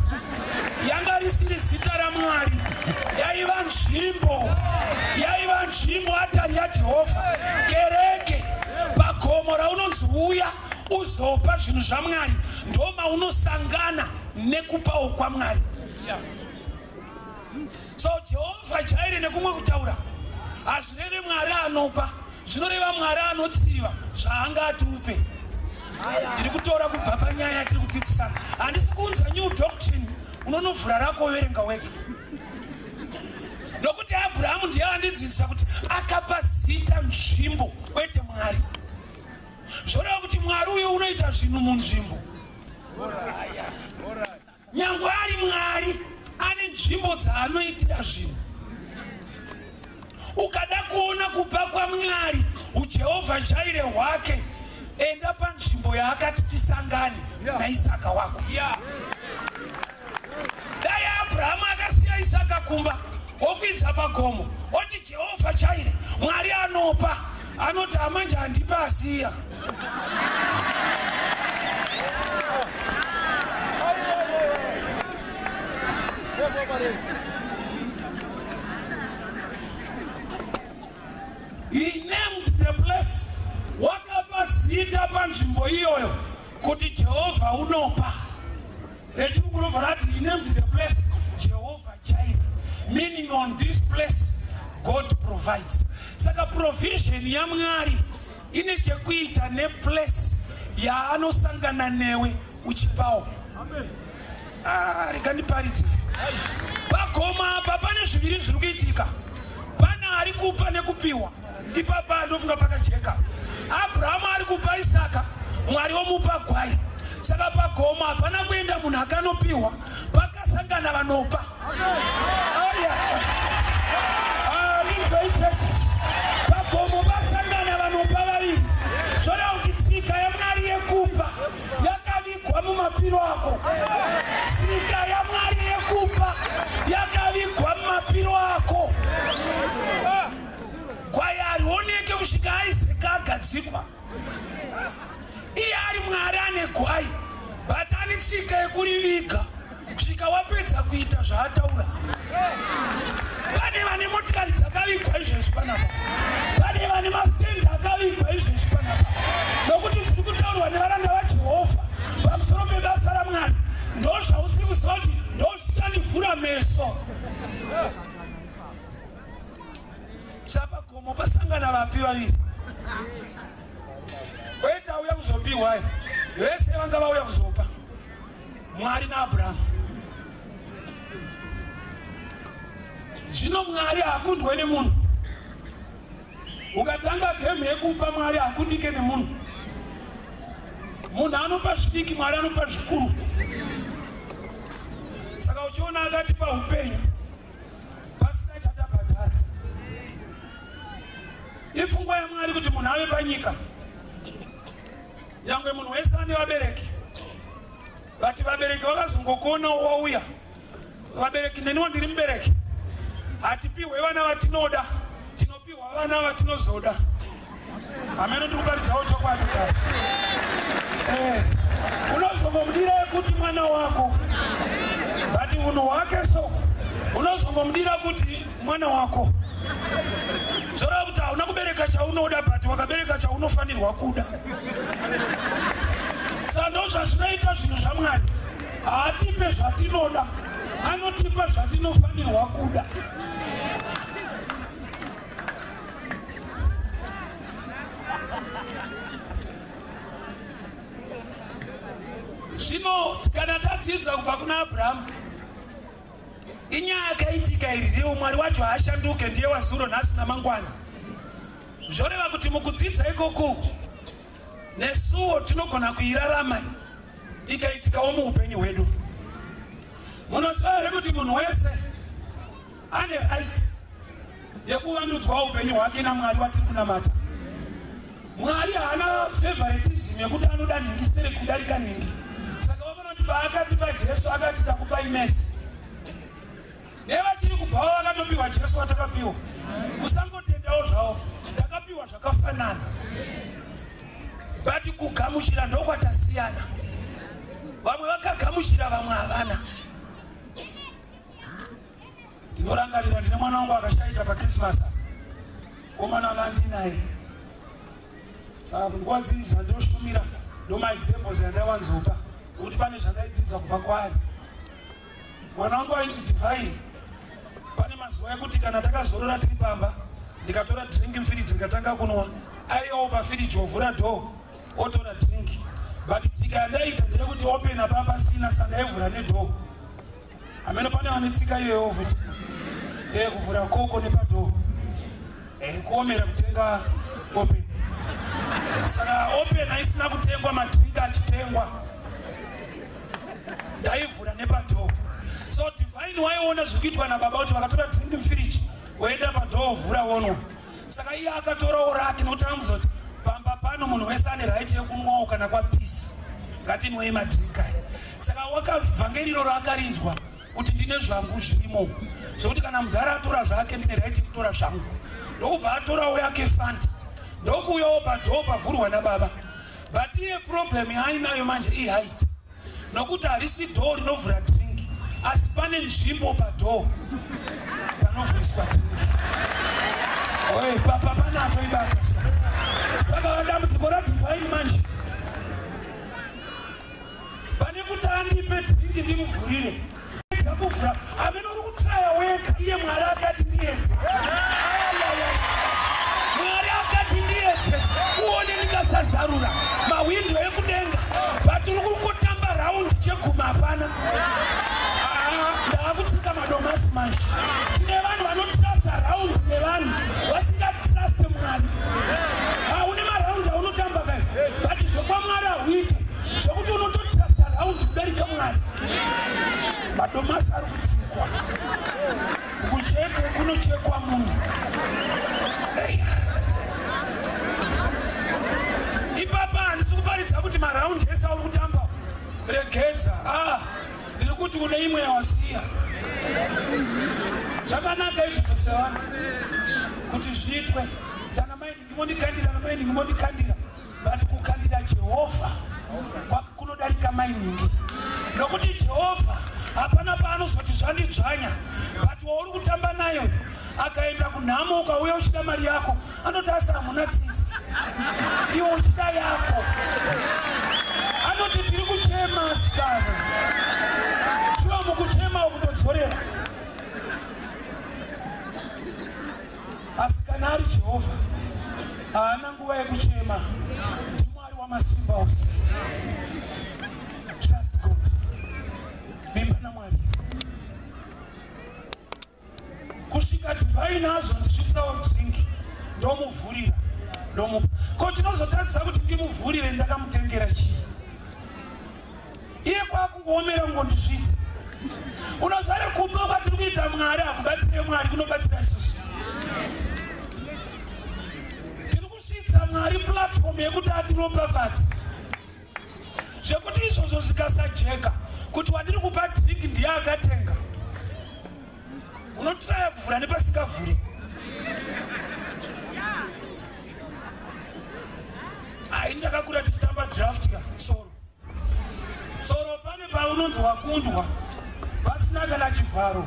Yanga risiri zita raMwari, yaiva nzvimbo, yaiva nzvimbo, atari yaJehovha. Kereke, pagomo raunonzi uya uzopa zvinhu zvaMwari, ndo maunosangana nekupawo kwaMwari. So Jehovha Jireh, nekumwe kutaura, hazvireve Mwari anopa, zvinoreva Mwari anotsiva zvaanga atiupe. Ndiri kutora kubva panyaya yatiri kudzidzisana, handisi kuunza new doctrine. Unonovhura rako, verenga wega. Nokuti Abrahamu ndiye andidzidzisa kuti akapa zita nzvimbo, kwete Mwari. Zvoreva kuti Mwari uyo unoita zvinhu munzvimbo. Nyange ari Mwari, ane nzvimbo dzaanoitira zvinhu. Ukada kuona kupa kwaMwari, uJehovha Jireh hwake, enda panzvimbo yaakati tisangane naIsaka wako. Dai Abrahamu akasiya Isaka kumba, okwidza pagomo, oti Jehovha Jireh, Mwari anopa, anoti, "Amanje handipa asiya." He named the place, wakapa zita panzvimbo iyoyo kuti Jehovha unopa. Rechirungu robva rati he named the place Jehovah Jireh, meaning on this place God provides. Saka provision yaMwari ine chekuita neplace yaanosangana newe uchipawo. Ah, rega ndiparidze. Pagomo apa pane zviviri zviri kuitika. Pane ari kupa nekupiwa ipapa. Ndofunga pakajeka. Abrahamu ari kupa Isaka, Mwari womupa gwai. Saka pagomo hapana kuenda munhu akanopiwa, pakasangana vanopa. Aya, linzwai chechi. Pagomo pasangana vanopa vaviri. Zvoreva kuti tsika yaMwari yekupa yakavigwa mumapiro ako. Tsika yaMwari yekupa yakavigwa mumapiro ako. Gwai harioneke kusvika Isaka agadzikwa. Iye ari Mwari ane gwai, but ane tsika yekuriviga kusvika wapedza kuita zvaataura. Pane vane motikari dzakavigwa izvezvi panapa, pane vane masitendi akavigwa izvezvi panapa, nokuti zviri kutaurwa nevaranda vaJehovha pamusoro pebasa raMwari ndo zvausiri kuziva kuti ndo zvichandivhura meso. Saka pagomo pasangana vapi vaviri. kuzopiwa ayo vese vanga vauya kuzopa Mwari naAbrahamu. Zvino Mwari haakundwe nemunhu. Ukatanga game yekupa Mwari hakundike nemunhu. Munhu anopa zvidiki, Mwari anopa zvikuru. Saka uchiona akatipa upenyu pasina chatabhadhara. Ipfungwa yaMwari kuti munhu ave panyika. Nyangwe munhu wese ane vabereki. But vabereki vakazongokuonawo wauya. Vabereki neniwo ndiri mubereki. Hatipihwe vana vatinoda, tinopihwa vana vatinozoda. Hameno ndiri kuparidzawo chokwadi. Eh, unozongomudira yekuti mwana wako, but unhu hwake so unozongomudira kuti mwana wako. Zvoreva kuti hauna kubereka chaunoda, but wakabereka chaunofanirwa kuda. Saka ndozvazvinoita zvinhu zvaMwari. Haatipe zvatinoda, anotipa zvatinofanirwa kuda. Zvino kana tadzidza kubva kuna Abrahamu, inyaya yakaitika iri ndiyo Mwari wacho haashanduke, ndiye wazuro nhasi namangwana. Zvoreva kuti mukudzidza ikoku nesuwo tinogona kuirarama ikaitikawo muupenyu hwedu. Munoziva here kuti munhu wese ane right yekuvandudzwa upenyu hwake naMwari watiri kunamata? Mwari haana favoritism yekuti anoda nhingi stereki kudarika nhingi. Saka vakaona kuti paakatipa Jesu akati takupai mese. Nevachiri kubhawa vakatopiwa Jesu watakapiwa. Kusangotendawo zvavo, takapiwa zvakafanana. But kugamuchira ndokwatasiyana. Vamwe vakagamuchira, vamwe havana. Ndinorangarira ndine mwana wangu akashaika paChristmas apa. Komana wandinaye. Saka nguva dzii dzandinoshumira ndomaexamples andaiwanzopa nokuti pane zvandaidzidza kubva kwaari. Mwana wangu ainzi Divine. Pane mazuva ekuti kana takazorora tiri pamba ndikatora drink mufiriji ndikatanga kunwa, aiyawo pafiriji ovhura door otora drink. But tsika yandaiita ndeyekuti open apa pasina, saka ndaivhura nedoor. Hameno pane vane tsika iyoyo futi kuvhura koko nepadoor, kuomera kutenga open. Saka open haisina kutengwa, madrink achitengwa, ndaivhura nepadoor. So Divine waiona zviri kuitwa nababa kuti vakatora drink mufiriji woenda padoor vhura wonwa. Saka iye akatorawo rake nokuti amuza kuti pamba pano munhu wese ane right yekunwawo kana kwapisa, ngatinwei madrink aya. Saka wakavhangeri iroro akarinzwa kuti ndine zvangu zvirimo zvekuti kana mudhara atora zvake ndine right yekutora zvangu. Ndokubva atorawo yake Fanta, ndokuuyawo padoor pavhurwa nababa. But iye problem yaainayo manje iheight, nokuti harisi door rinovhura drink, asi pane nzvimbo padoor panovhuriswa drink. Oye papa panato ibata. Saka dambudziko raDivine manje, pane kuti andipe drink ndimuvhurire, edza kuvhura amene uri kutraya wega. Iye Mwari akati ndiedze. Mwari akati ndiedze uone ndikasazarura mahwindo ekudenga, but uri kungotamba raundi cheguma hapana. Ndaakutsika madomasi manje. Tine vanhu vanotrusta raundi nevanhu vasingatruste Mwari. Haune maraundi aunotamba kai, but zvekwaMwari hauite, zvekuti unototrusta raundi kudarika Mwari. Madomasi ari kutsikwa, kucheke kunochekwa munhu. Ipapa handisi kuparidza kuti maraundi ese auri kutamba regedza. Ah, ndiri kuti une imwe yawasiya. Zvakanaka izvozvo sevanhu kuti zviitwe. Tana mai ndimondikandira, namai ndimondikandira, but kukandira Jehovha kunodarika mainingi, nokuti Jehovha hapana paanozoti zvandidzvanya. But wauri kutamba nayo akaenda kunhamo, ukauya uchida mari yako, anoti asi hamuna tsitsi, iwe uchida yako. Anoti tiri kuchema asikana, shuwa mukuchema ukutodzorera. Asi kana ari Jehovha haana nguva yekuchema, ndiMwari. wamasimba ose. Trust God, vimba naMwari kusvika Divine azondisvitsawo drink, ndomuvhurira, ndomupa. Ko chinozotadzisa kuti ndimuvhurire? Ndakamutengera chii? Iye kwakungoomera kungondisvitsa. Unozvare kupa kwatiri kuita Mwari hakubatsire Mwari, kunobatsira isusu. Tiri kusvitsa Mwari platform yekuti atiropafadze, zvekuti izvozvo zvikasajeka kuti wandiri kupa drink ndiye akatenga, unotraya kuvhura nepasingavhuri. Ai, ndakakura tichitamba draft ka, tsoro tsoro. Pane paunonzi wakundwa pasina kana chivharo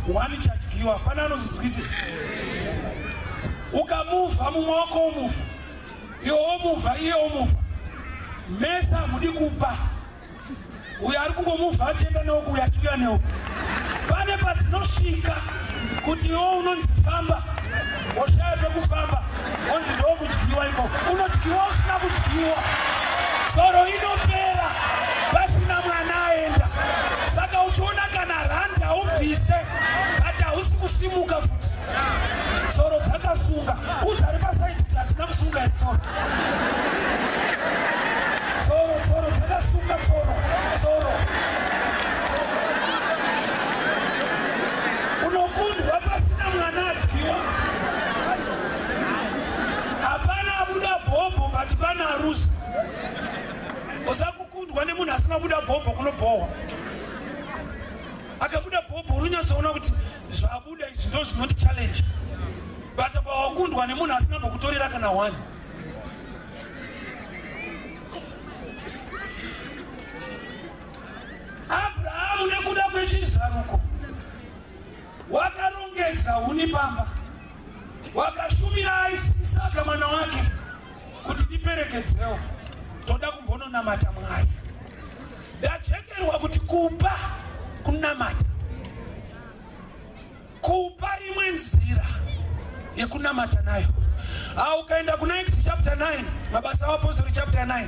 wani chadyiwa. Pane anozozwisisa? Ukamuvha mumwe wako, womuvha iwe, womuvha iye, womuvha mese, hamudi kupa. Uyo ari kungomuvha achienda neuku, uyo achiuya neuku. Pane padzinosvika kuti iwo unonzi famba, woshaya pekufamba, onzi ndokudyiwa ikoko. Unodyiwa usina kudyiwa. Tsoro inopera pasina mwana aenda. Saka uchiona kana randi haubvise, but hausi kusimuka futi. Tsoro dzakasunga. Udzari paside kuti hatina kusunga here? Tsoro, tsoro, tsoro dzakasunga. Tsoro, tsoro. Unokundwa pasina mwana adyiwa. Hapana abuda bhobho, but pana arusa. Usakukundwa nemunhu asina kubuda bhobho, kunobhohwa. Akabuda bhobho, unonyatsoona kuti zvabuda izvi ndo zvinoti challenge, but pawakundwa nemunhu asina mbokutorera kana one. Abrahamu nekuda kwechizaruko wakarongedza huni pamba, wakashumira Isaka mwana wake kuti ndiperekedzewo, toda kumbononamata Mwari. Ndachekerwa kuti kupa kunamata, kupa imwe nzira yekunamata nayo. Ukaenda kuna Acts chapter 9, Mabasa aApostori chapter 9,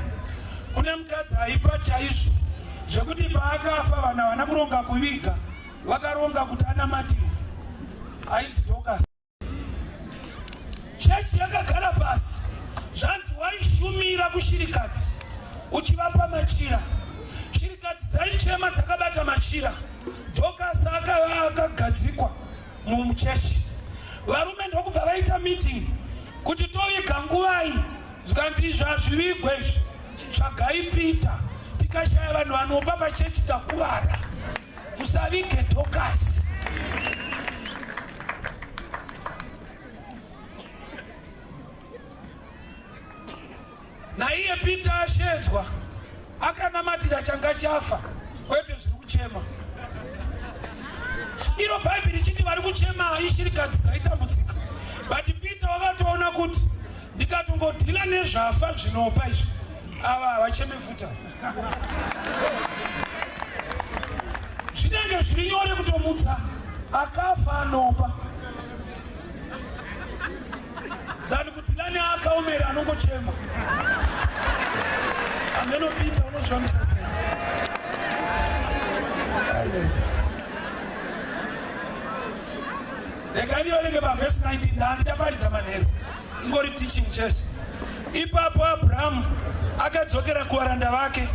kune mukadzi aipa chaizvo zvekuti paakafa vanhu havana kuronga kuviga, vakaronga kuti anamatirwe. Ainzi Dorcas. Chechi yakagara pasi, zvanzi waishumira kushirikadzi uchivapa machira. Shirikadzi dzaichema dzakabata machira. Dorcas akava akagadzikwa mumuchechi. Varume ndokubva vaita meeting kuti toviga nguvai. Zvikanzi izvi hazvivigwe izvi, tsvagai Peter. Tikashaya vanhu vanopa pachechi, takuvara. Musavige Dorcas. Naiye Peter ashedzwa, akanamatira changa chafa, kwete zviri kuchema. Iro Bhaibheri richiti vari kuchema ishirikadzi dzaitambudzika, but Peter wakatoona kuti ndikatongodhila nezvafa zvinopa izvi, ava havacheme futa, zvinenge zviri nyore kutomutsa akafa anopa than kuti lani akaomera anongochema. Ameno Peter unozvivambisa sei? Ai. Regai ndiverenge pavhesi 19. Ndandichaparidza manheru, ingori teaching church. Ipapo Abrahamu akadzokera kuvaranda vake,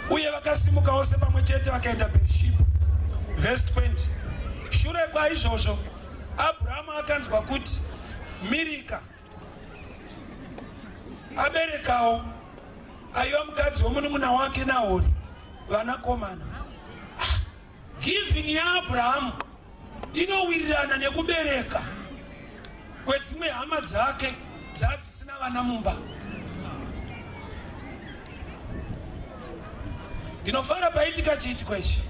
uye vakasimuka vose pamwe chete vakaenda Beersheba. Vhesi 20: shure kwaizvozvo Abrahamu akanzwa kuti Mirika aberekawo, aiva mukadzi womunun'una wake Nahori, vanakomana. Giving yaAbrahamu inowirirana nekubereka kwedzimwe hama dzake dzadzisina vana mumba. Ndinofara paitika chiitiko ichi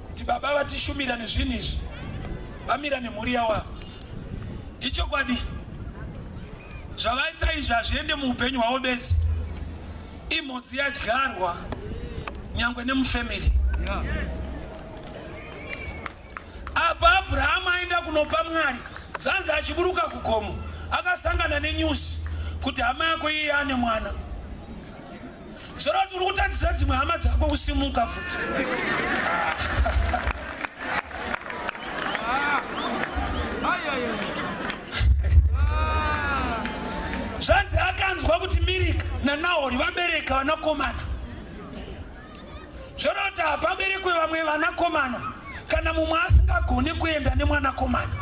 kuti baba vatishumira nezvinhu izvi, vamira nemhuri yavo. Ichokwadi, zvavaita izvi hazviende muupenyu hwavo bedzi, imhodzi yadyarwa nyangwe nemufamily. Apa Abrahamu aenda kunopa Mwari. Zvanzi achiburuka kugomo akasangana nenews. Kuti hama yako iye ane mwana, zvoreva kuti uri kutadzisa dzimwe hama dzako kusimuka futi. Zvanzi akanzwa kuti Mirika naNahori vabereka vanakomana. Zvoreva kuti hapaberekwe vamwe vanakomana kana mumwe asingagoni kuenda nemwanakomana.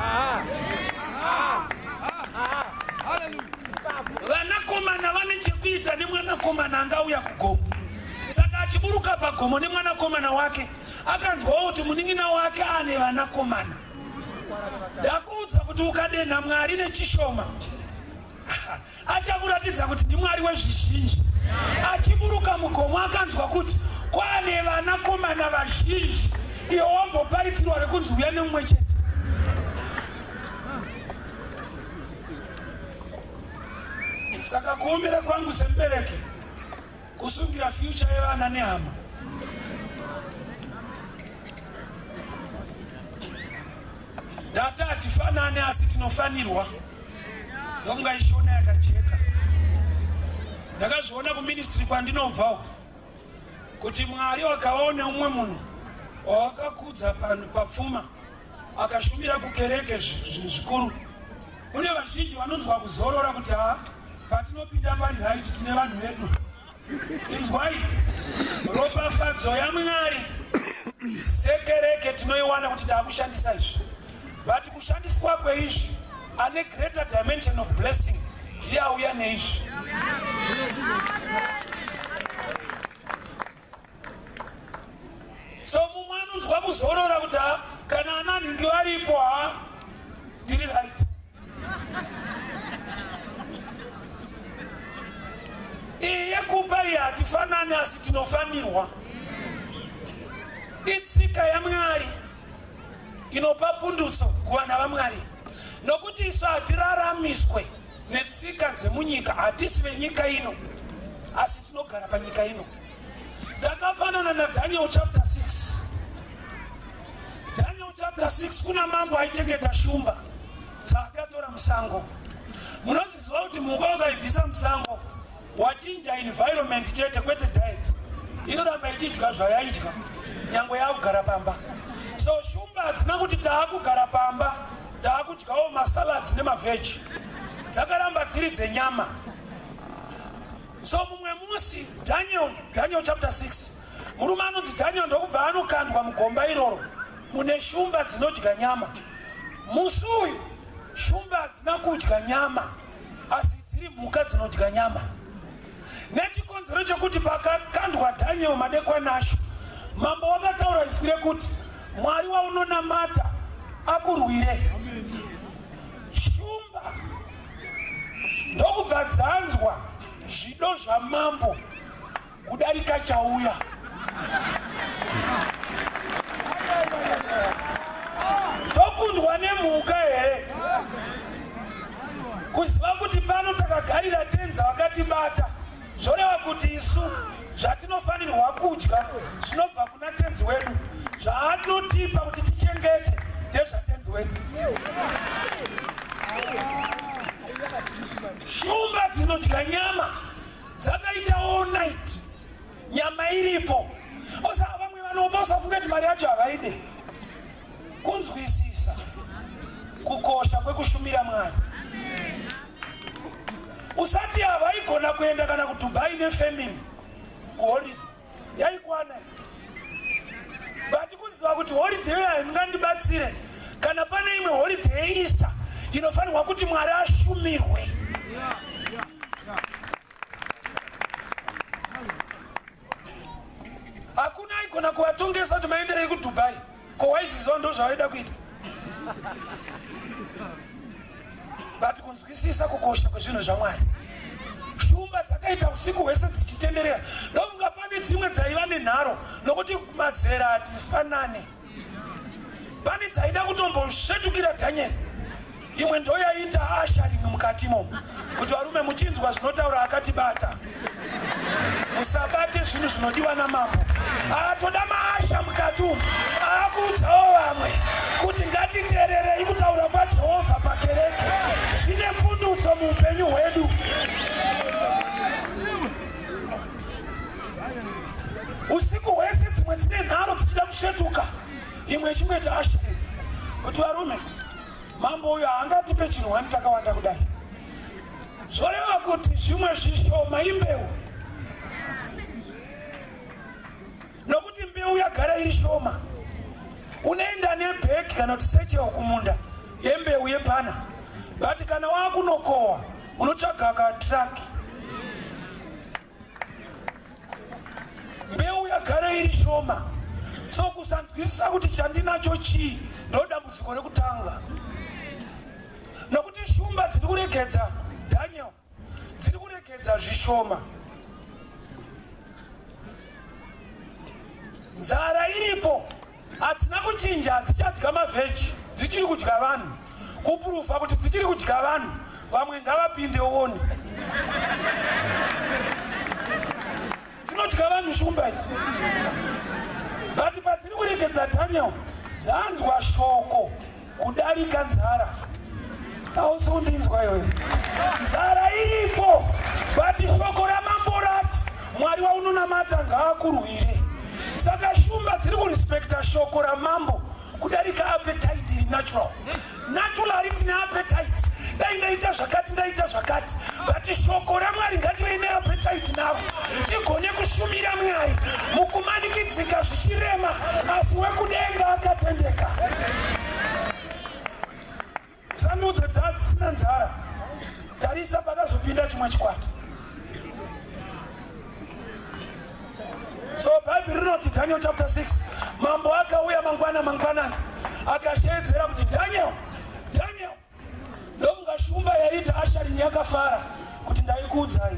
Vanakomana vane chekuita nemwanakomana angauya kugomo. Saka achiburuka pagomo nemwanakomana wake, akanzwawo kuti munin'ina wake ane vanakomana. Ndakuudza kuti ukadenha Mwari nechishoma, achakuratidza kuti ndiMwari wezvizhinji. Achiburuka mugomo akanzwa kuti kwane vanakomana vazhinji, iwe wamboparidzirwa rekunzi uya nemumwe chete. Saka kuomera kwangu semubereki kusungira future yevana nehama. Data hatifanane asi tinofanirwa. Ndokunga ishona yakajeka. Ndakazviona kuministry kwandinobva uko kuti Mwari wakaona umwe munhu wawakakudza papfuma akashumira kukereke zvinhu zvikuru. Kune vazhinji vanonzwa kuzorora kuti ha, patinopinda pari right, tine vanhu vedu. Inzwai, ropafadzo yaMwari sekereke tinoiwana kuti taakushandisa izvi, but kushandiswa kweizvi, ane greater dimension of blessing ndiye auya neizvi. So mumwe anonzwa kuzorora kuti ha, kana ana nhingi varipo, ha, tiri right. Iyi yekupa iyi, hatifanani asi tinofanirwa. Itsika yaMwari inopa pundutso kuvana vaMwari, nokuti isu hatiraramiswe netsika dzemunyika. Hatisi venyika ino, asi tinogara panyika ino. Takafanana naDaniel chapter 6. Daniel chapter 6, kuna mambo aichengeta shumba dzaakatora musango. Munoziziva kuti mhuka ukaibvisa musango, wachinja environment chete, kwete diet. Inoramba ichidya zvayaidya nyange yaakugara pamba. So shumba hadzina kuti taakugara pamba taakudyawo masalads nemavheji. Dzakaramba dziri dzenyama. So mumwe musi Daniel, Daniel chapter 6, murume anonzi Daniel ndokubva anokandwa mugomba iroro mune shumba dzinodya nyama. Musi uyu shumba hadzina kudya nyama, asi dziri mhuka dzinodya nyama, nechikonzero chekuti pakakandwa Daniel madekwana acho, mambo wakataura izwi rekuti, "Mwari waunonamata akurwire." Shumba ndokubva dzanzwa zvido zvamambo kudarika chauya. Tokundwa nemhuka here? Kuziva kuti pano takagarira tenza vakatibata, zvoreva kuti isu zvatinofanirwa kudya zvinobva kuna tenzi wedu. Zvaanotipa kuti tichengete ndezvatenzi wedu. Shumba dzinodya nyama dzakaita all night, nyama iripo. Osa vamwe vanopa, usafunge kuti mari yacho havaide. Kunzwisisa kukosha kwekushumira Mwari. Usati havaigona kuenda kana kuDubai nefamily kuholiday, yaikwana, but kuziva kuti holiday iyo haingandibatsire kana pane imwe holiday yeEaster inofanirwa kuti Mwari ashumirwe. Hakuna aigona kuvatongesa kuti maenderei kuDubai. Ko waiziziva ndo zvavaida kuita, but kunzwisisa kukosha kwezvinhu zvaMwari. Shumba dzakaita usiku hwese dzichitenderera. Ndofunga pane dzimwe dzaiva nenharo, nokuti mazera hatifanane. Pane dzaida kutombosvetukira Dhanieri. Imwe ndo yaiita asha rimwe mukati imomo kuti, "Varume, muchinzwa zvinotaura akatibata, musabate zvinhu zvinodiwa namambo." Atoda maasha mukati umu, aakuudzawo vamwe kuti ngatiteererei kutaura kwaJehovha pakereke, zvine pundutso muupenyu hwedu. Haungatipe chinhu wani takawanda kudai. Zvoreva kuti zvimwe zvishoma imbeu. Nokuti mbeu yagara iri shoma. Unoenda nebhegi kana kuti sechel kumunda yembeu yepana. But kana wakunokohwa unotsvaga katruck. Mbeu yagara iri shoma. So kusanzwisisa kuti chandinacho chii ndo dambudziko rekutanga. Nokuti shumba dziri kuregedza Daniel, dziri kuregedza zvishoma. Nzara iripo, hadzina kuchinja, hadzichadya mavheji, dzichiri kudya vanhu. Kupurufa kuti dzichiri kudya vanhu, vamwe ngavapinde uone. Dzinodya vanhu shumba idzi. But padziri kuregedza Daniel, dzanzwa shoko kudarika nzara. Hausi kundinzwa iwe. Nzara iripo, but shoko ramambo rati Mwari waunonamata ngaakurwire. Saka shumba dziri kurespekta shoko ramambo kudarika appetite iri natural. Naturally tine appetite, dai ndaita zvakati ndaita zvakati, but shoko raMwari ngative neappetite naro tigone kushumira Mwari mukumanikidzika zvichirema, asi wekudenga akatendeka. Usandiudze dzasina nzara. Tarisa pakazopinda chimwe chikwata. So Bhaibheri rinoti Daniel chapter 6, mambo akauya mangwana mangwanani akasheedzera kuti Daniel, Daniel. Ndokunga shumba yaita asharini yakafara kuti ndaikuudzai.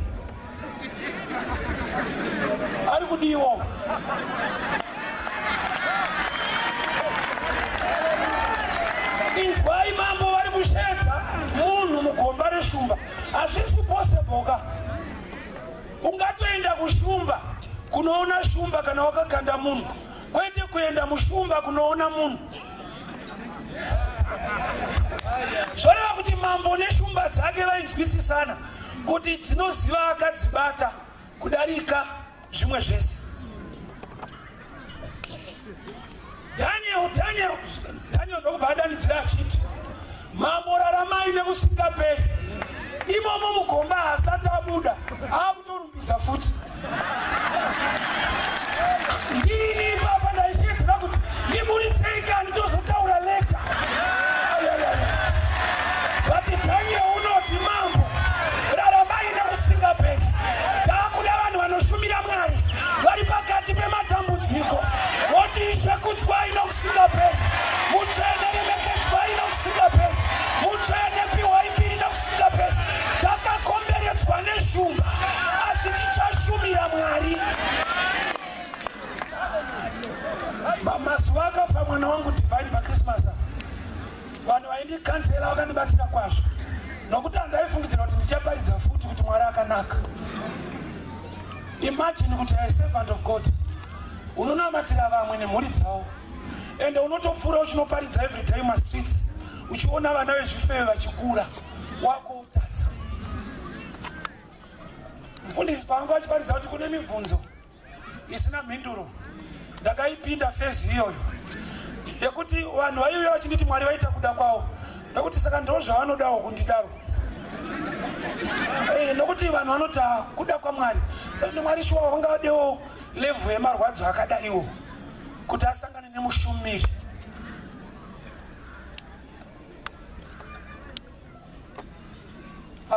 Ari kudiwa. Inzwai mambo vari kusheedza munhu mugomba reshumba. Hazvisi possible ka. Ungatoenda kushumba kunoona shumba kana wakakanda munhu, kwete kuenda mushumba kunoona munhu. Zvoreva kuti mambo neshumba dzake vainzwisisana kuti dzinoziva akadzibata kudarika zvimwe zvese. Daniel, Daniel, Daniel ndokubva adanidzira achiti, mambo raramai nekusingaperi. Imomo mugomba haasati abuda, akutorumbidza futi. Ndini ipapa ndaishedzera kuti ndiburitsei kani tozotaura later. Ayayaya. But Daniel unoti mambo raramai nekusingaperi. Takuda vanhu vanoshumira Mwari vari pakati pematambudziko, voti Ishe kudzwai nokusingaperi, mutsvene remekedzwai nokusingaperi, mutsvene piwai mbiri nokusingaperi. Takakomberedzwa neshumba, asi tichashumira Mwari. Mazuva akafa mwana wangu Divine paChristmas apa, vanhu vaindikansela vakandibatsira kwazvo, nokuti handaifungidzira kuti ndichaparidza futi kuti Mwari akanaka. Imagine kuti a servant of God unonamatira vamwe nemhuri dzavo, ende unotopfuura uchinoparidza every day mumastreets, uchiona vana vezvifeve vachikura, wako utadza. Mufundisi paanga vachiparidza kuti kune mibvunzo isina mhinduro, ndakaipinda fezi iyoyo yekuti vanhu vaiuya vachinditi Mwari vaita kuda kwavo, nokuti saka ndo zvavanodawo kundidaro. Nokuti vanhu vanoti kuda kwaMwari, saka Mwari shuwa vanga vadewo levhu yemarwadzo akadaiwo kuti asangane nemushumiri.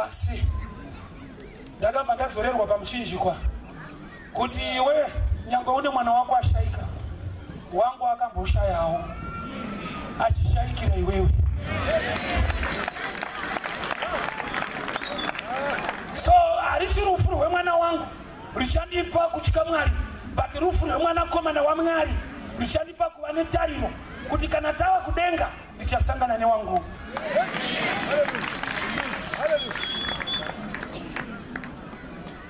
Asi ndakabva ndadzorerwa pamuchinjikwa kuti iwe nyangwe une mwana wako ashaika, wangu akamboshayawo achishaikira iwewe. So harisi rufu rwemwana wangu richandipa kutya Mwari, but rufu rwemwanakomana waMwari richandipa kuva netariro kuti kana tava kudenga ndichasangana newangu.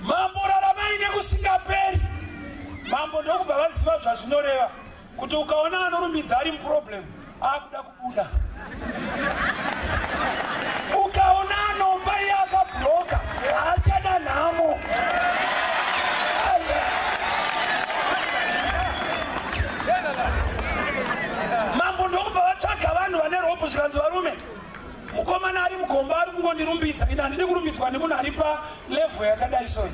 Mambo raramai nekusingaperi. Mambo ndokubva vaziva zvazvinoreva kuti ukaona anorumbidza ari muproblem akuda kubuda, ukaona anopa iye akabloka haachada nhamo. Mambo ndokubva vatsvaga vanhu vane ropu, zvikanzi varume, mukomana ari Hatidi kurumbidzwa nemunhu ari palevel yakadai soyi.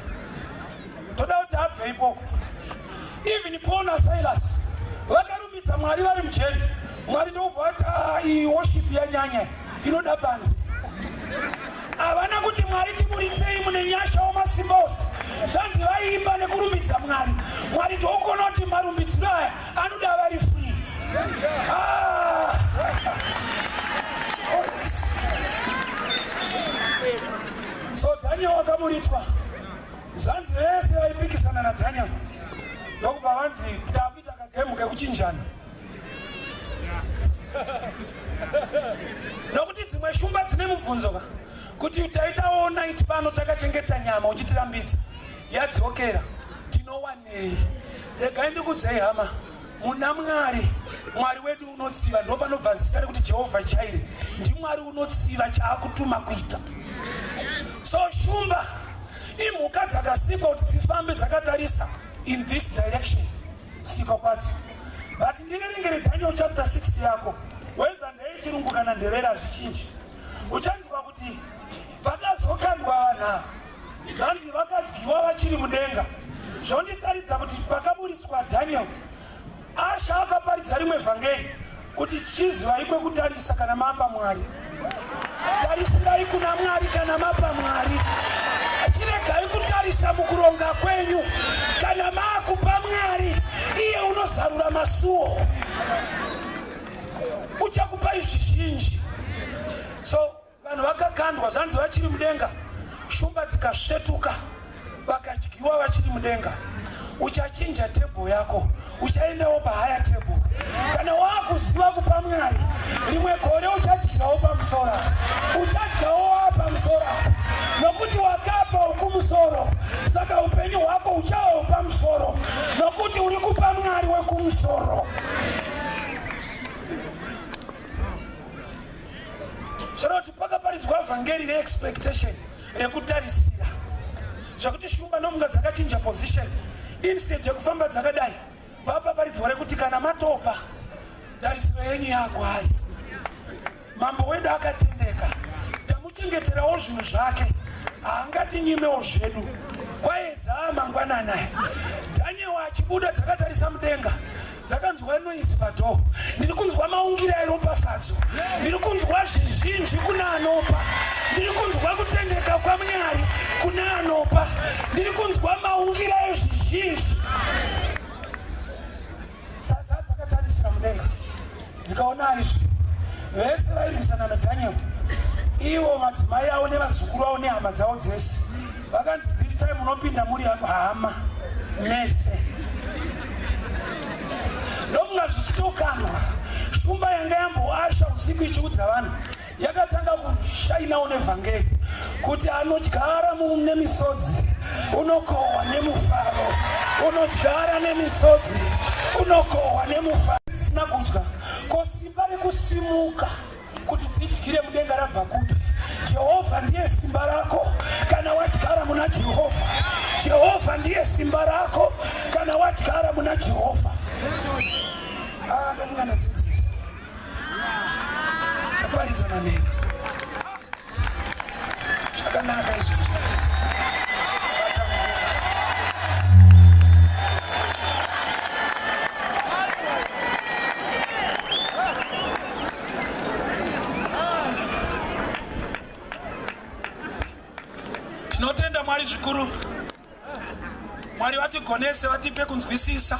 Toda kuti abve ipoko. Even Paul naSilas vakarumbidza Mwari vari mujeri. Mwari ndokubva vati, ah, iyi worship yanyanya, inoda panze. Havana kuti Mwari tiburitsei mune nyasha wamasimba ose. Zvanzi vaiimba nekurumbidza Mwari. Mwari ndokuona kuti marumbidziro aya anoda vari free. Ah. Oh, yes. So Daniel wakaburitswa. Zvanzi vese vaipikisana naDaniel ndokubva vanzi takuita kagemu kekuchinjana. Nokuti dzimwe shumba dzine mubvunzo ka kuti taita all night pano takachengeta nyama uchitirambidza, yadzokera tinowanei? Regai ndikudzei hama, muna Mwari, Mwari wedu unotsiva. Ndo panobva zita rekuti Jehovha Jaire, ndiMwari unotsiva chaakutuma kuita. So shumba imhuka dzakasikwa kuti dzifambe dzakatarisa in this direction, kusikwa kwadzo. But ndiverengere Daniel chapter 6 yako, whether ndeyechirungu kana ndevera zvichinji, uchanzwa kuti pakazokandwa vanhu ava, zvanzi vakadyiwa vachiri mudenga. Zvonditaridza kuti pakaburitswa Daniel, Asha akaparidza rimwe vhangeri kuti chizivai kwekutarisa kana mapa Mwari. Tarisirai kuna Mwari kana mapa Mwari. Chiregai kutarisa mukuronga kwenyu. Kana maakupa Mwari, iye unozarura masuo, uchakupai zvizhinji. So vanhu vakakandwa, zvanzi vachiri mudenga, shumba dzikasvetuka vakadyiwa vachiri mudenga. Uchachinja table yako, uchaendawo pahigher table. Kana waakuziva kupa Mwari, rimwe gore uchadyirawo pamusoro, uchadyawo waapamusoro apa, nokuti wakapa ukumusoro. Saka upenyu hwako huchavawo pamusoro, nokuti uri kupa Mwari wekumusoro. Zvoreva kuti pakaparidzwa vhangeri reexpectation, rekutarisira, zvekuti shumba nofunga dzakachinja position. Instead yekufamba dzakadai, papaparidzwa rekuti kana matopa, tarisiro yenyu yakwari. Mambo wedu akatendeka, tamuchengeterawo zvinhu zvake, haangatinyimewo zvedu. Kwaedza mangwanani aya, Daniel achibuda, dzakatarisa mudenga, dzakanzwa noise padoor. Ndiri kunzwa maungira eropafadzo, ndiri kunzwa zvizhinji kuna anopa, ndiri kunzwa kutendeka kwaMwari kuna anopa, ndiri kunzwa maungira ezvizhinji. Sadza dzakatarisira mudenga, dzikaona izvi. Vese vairwisana naDaniel, ivo madzimai avo nevazukuru vavo nehama dzavo dzese, vakanzi this time unopinda muri hama mese. Ndomunga zvichitokandwa, shumba yanga yamboasha usiku ichiudza vanhu yakatanga kushainawo nevhangeri kuti anodyara nemisodzi unokohwa nemufaro, unodyara nemisodzi unokohwa nemufaro. Dzisina kudya, ko simba rekusimuka kuti dzidyire mudenga rabva kupi? Jehovha ndiye simba rako kana wadyara muna Jehovha. Jehovha ndiye simba rako kana wadyara muna Jehovha. Ah, ndofunga ndadzidzisa zvaparidza maneno zvakanaka izvozvo. Bata nguva. Tinotenda Mwari zvikuru. Mwari vatigonese, vatipe kunzwisisa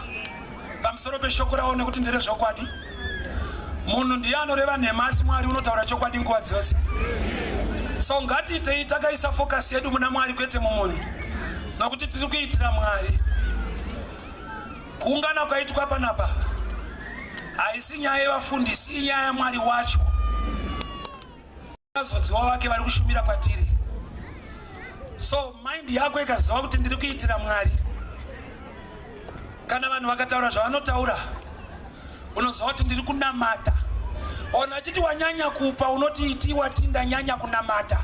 pamusoro peshoko ravo, nekuti nderezvokwadi. Munhu ndiye anoreva nhema, asi Mwari unotaura chokwadi nguva dzose. So ngatiitei takaisa focus yedu muna Mwari, kwete mumunhu, nokuti tiri kuitira Mwari. Kuungana kwaitwa panapa haisi nyaya yevafundisi, inyaya yaMwari wacho. Vazodziwa vake vari kushumira kwatiri. So mind yako ikaziva kuti ndiri kuitira Mwari, kana vanhu vakataura zvavanotaura, unoziva kuti ndiri kunamata. Ona achiti wanyanya kupa, unoti iti wati ndanyanya kunamata,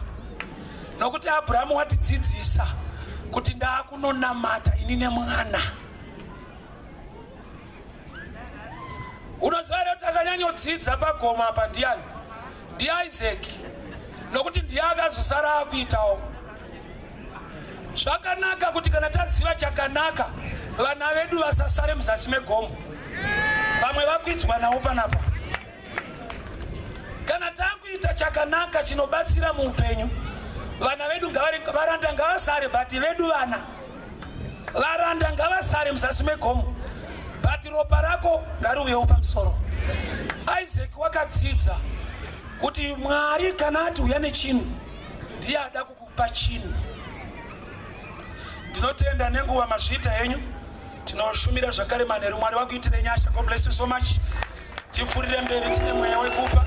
nokuti Abrahamu watidzidzisa kuti ndaakunonamata ini nemwana. Unoziva here kuti akanyanyodzidza pagomo apa ndiani? NdiIsaac. Nokuti ndiye akazosara akuitawo. Zvakanaka kuti kana taziva chakanaka, vana vedu vasasare muzasi megomo. Vamwe vakwidzwa navo panapa. Kana takuita chakanaka chinobatsira muupenyu, vana vedu varanda ngavasare, but vedu vana varanda ngavasare muzasi megomo, but ropa rako ngariuyewo pamusoro. Isaac wakadzidza kuti Mwari kana ati uya nechinhu, ndiye ada kukupa chinhu. Ndinotenda nenguva, mazviita henyu. Tinoshumira zvakare manheru. Mwari wakuitire nyasha. God bless you so much. Tipfurire mberi tine mweya wekupa.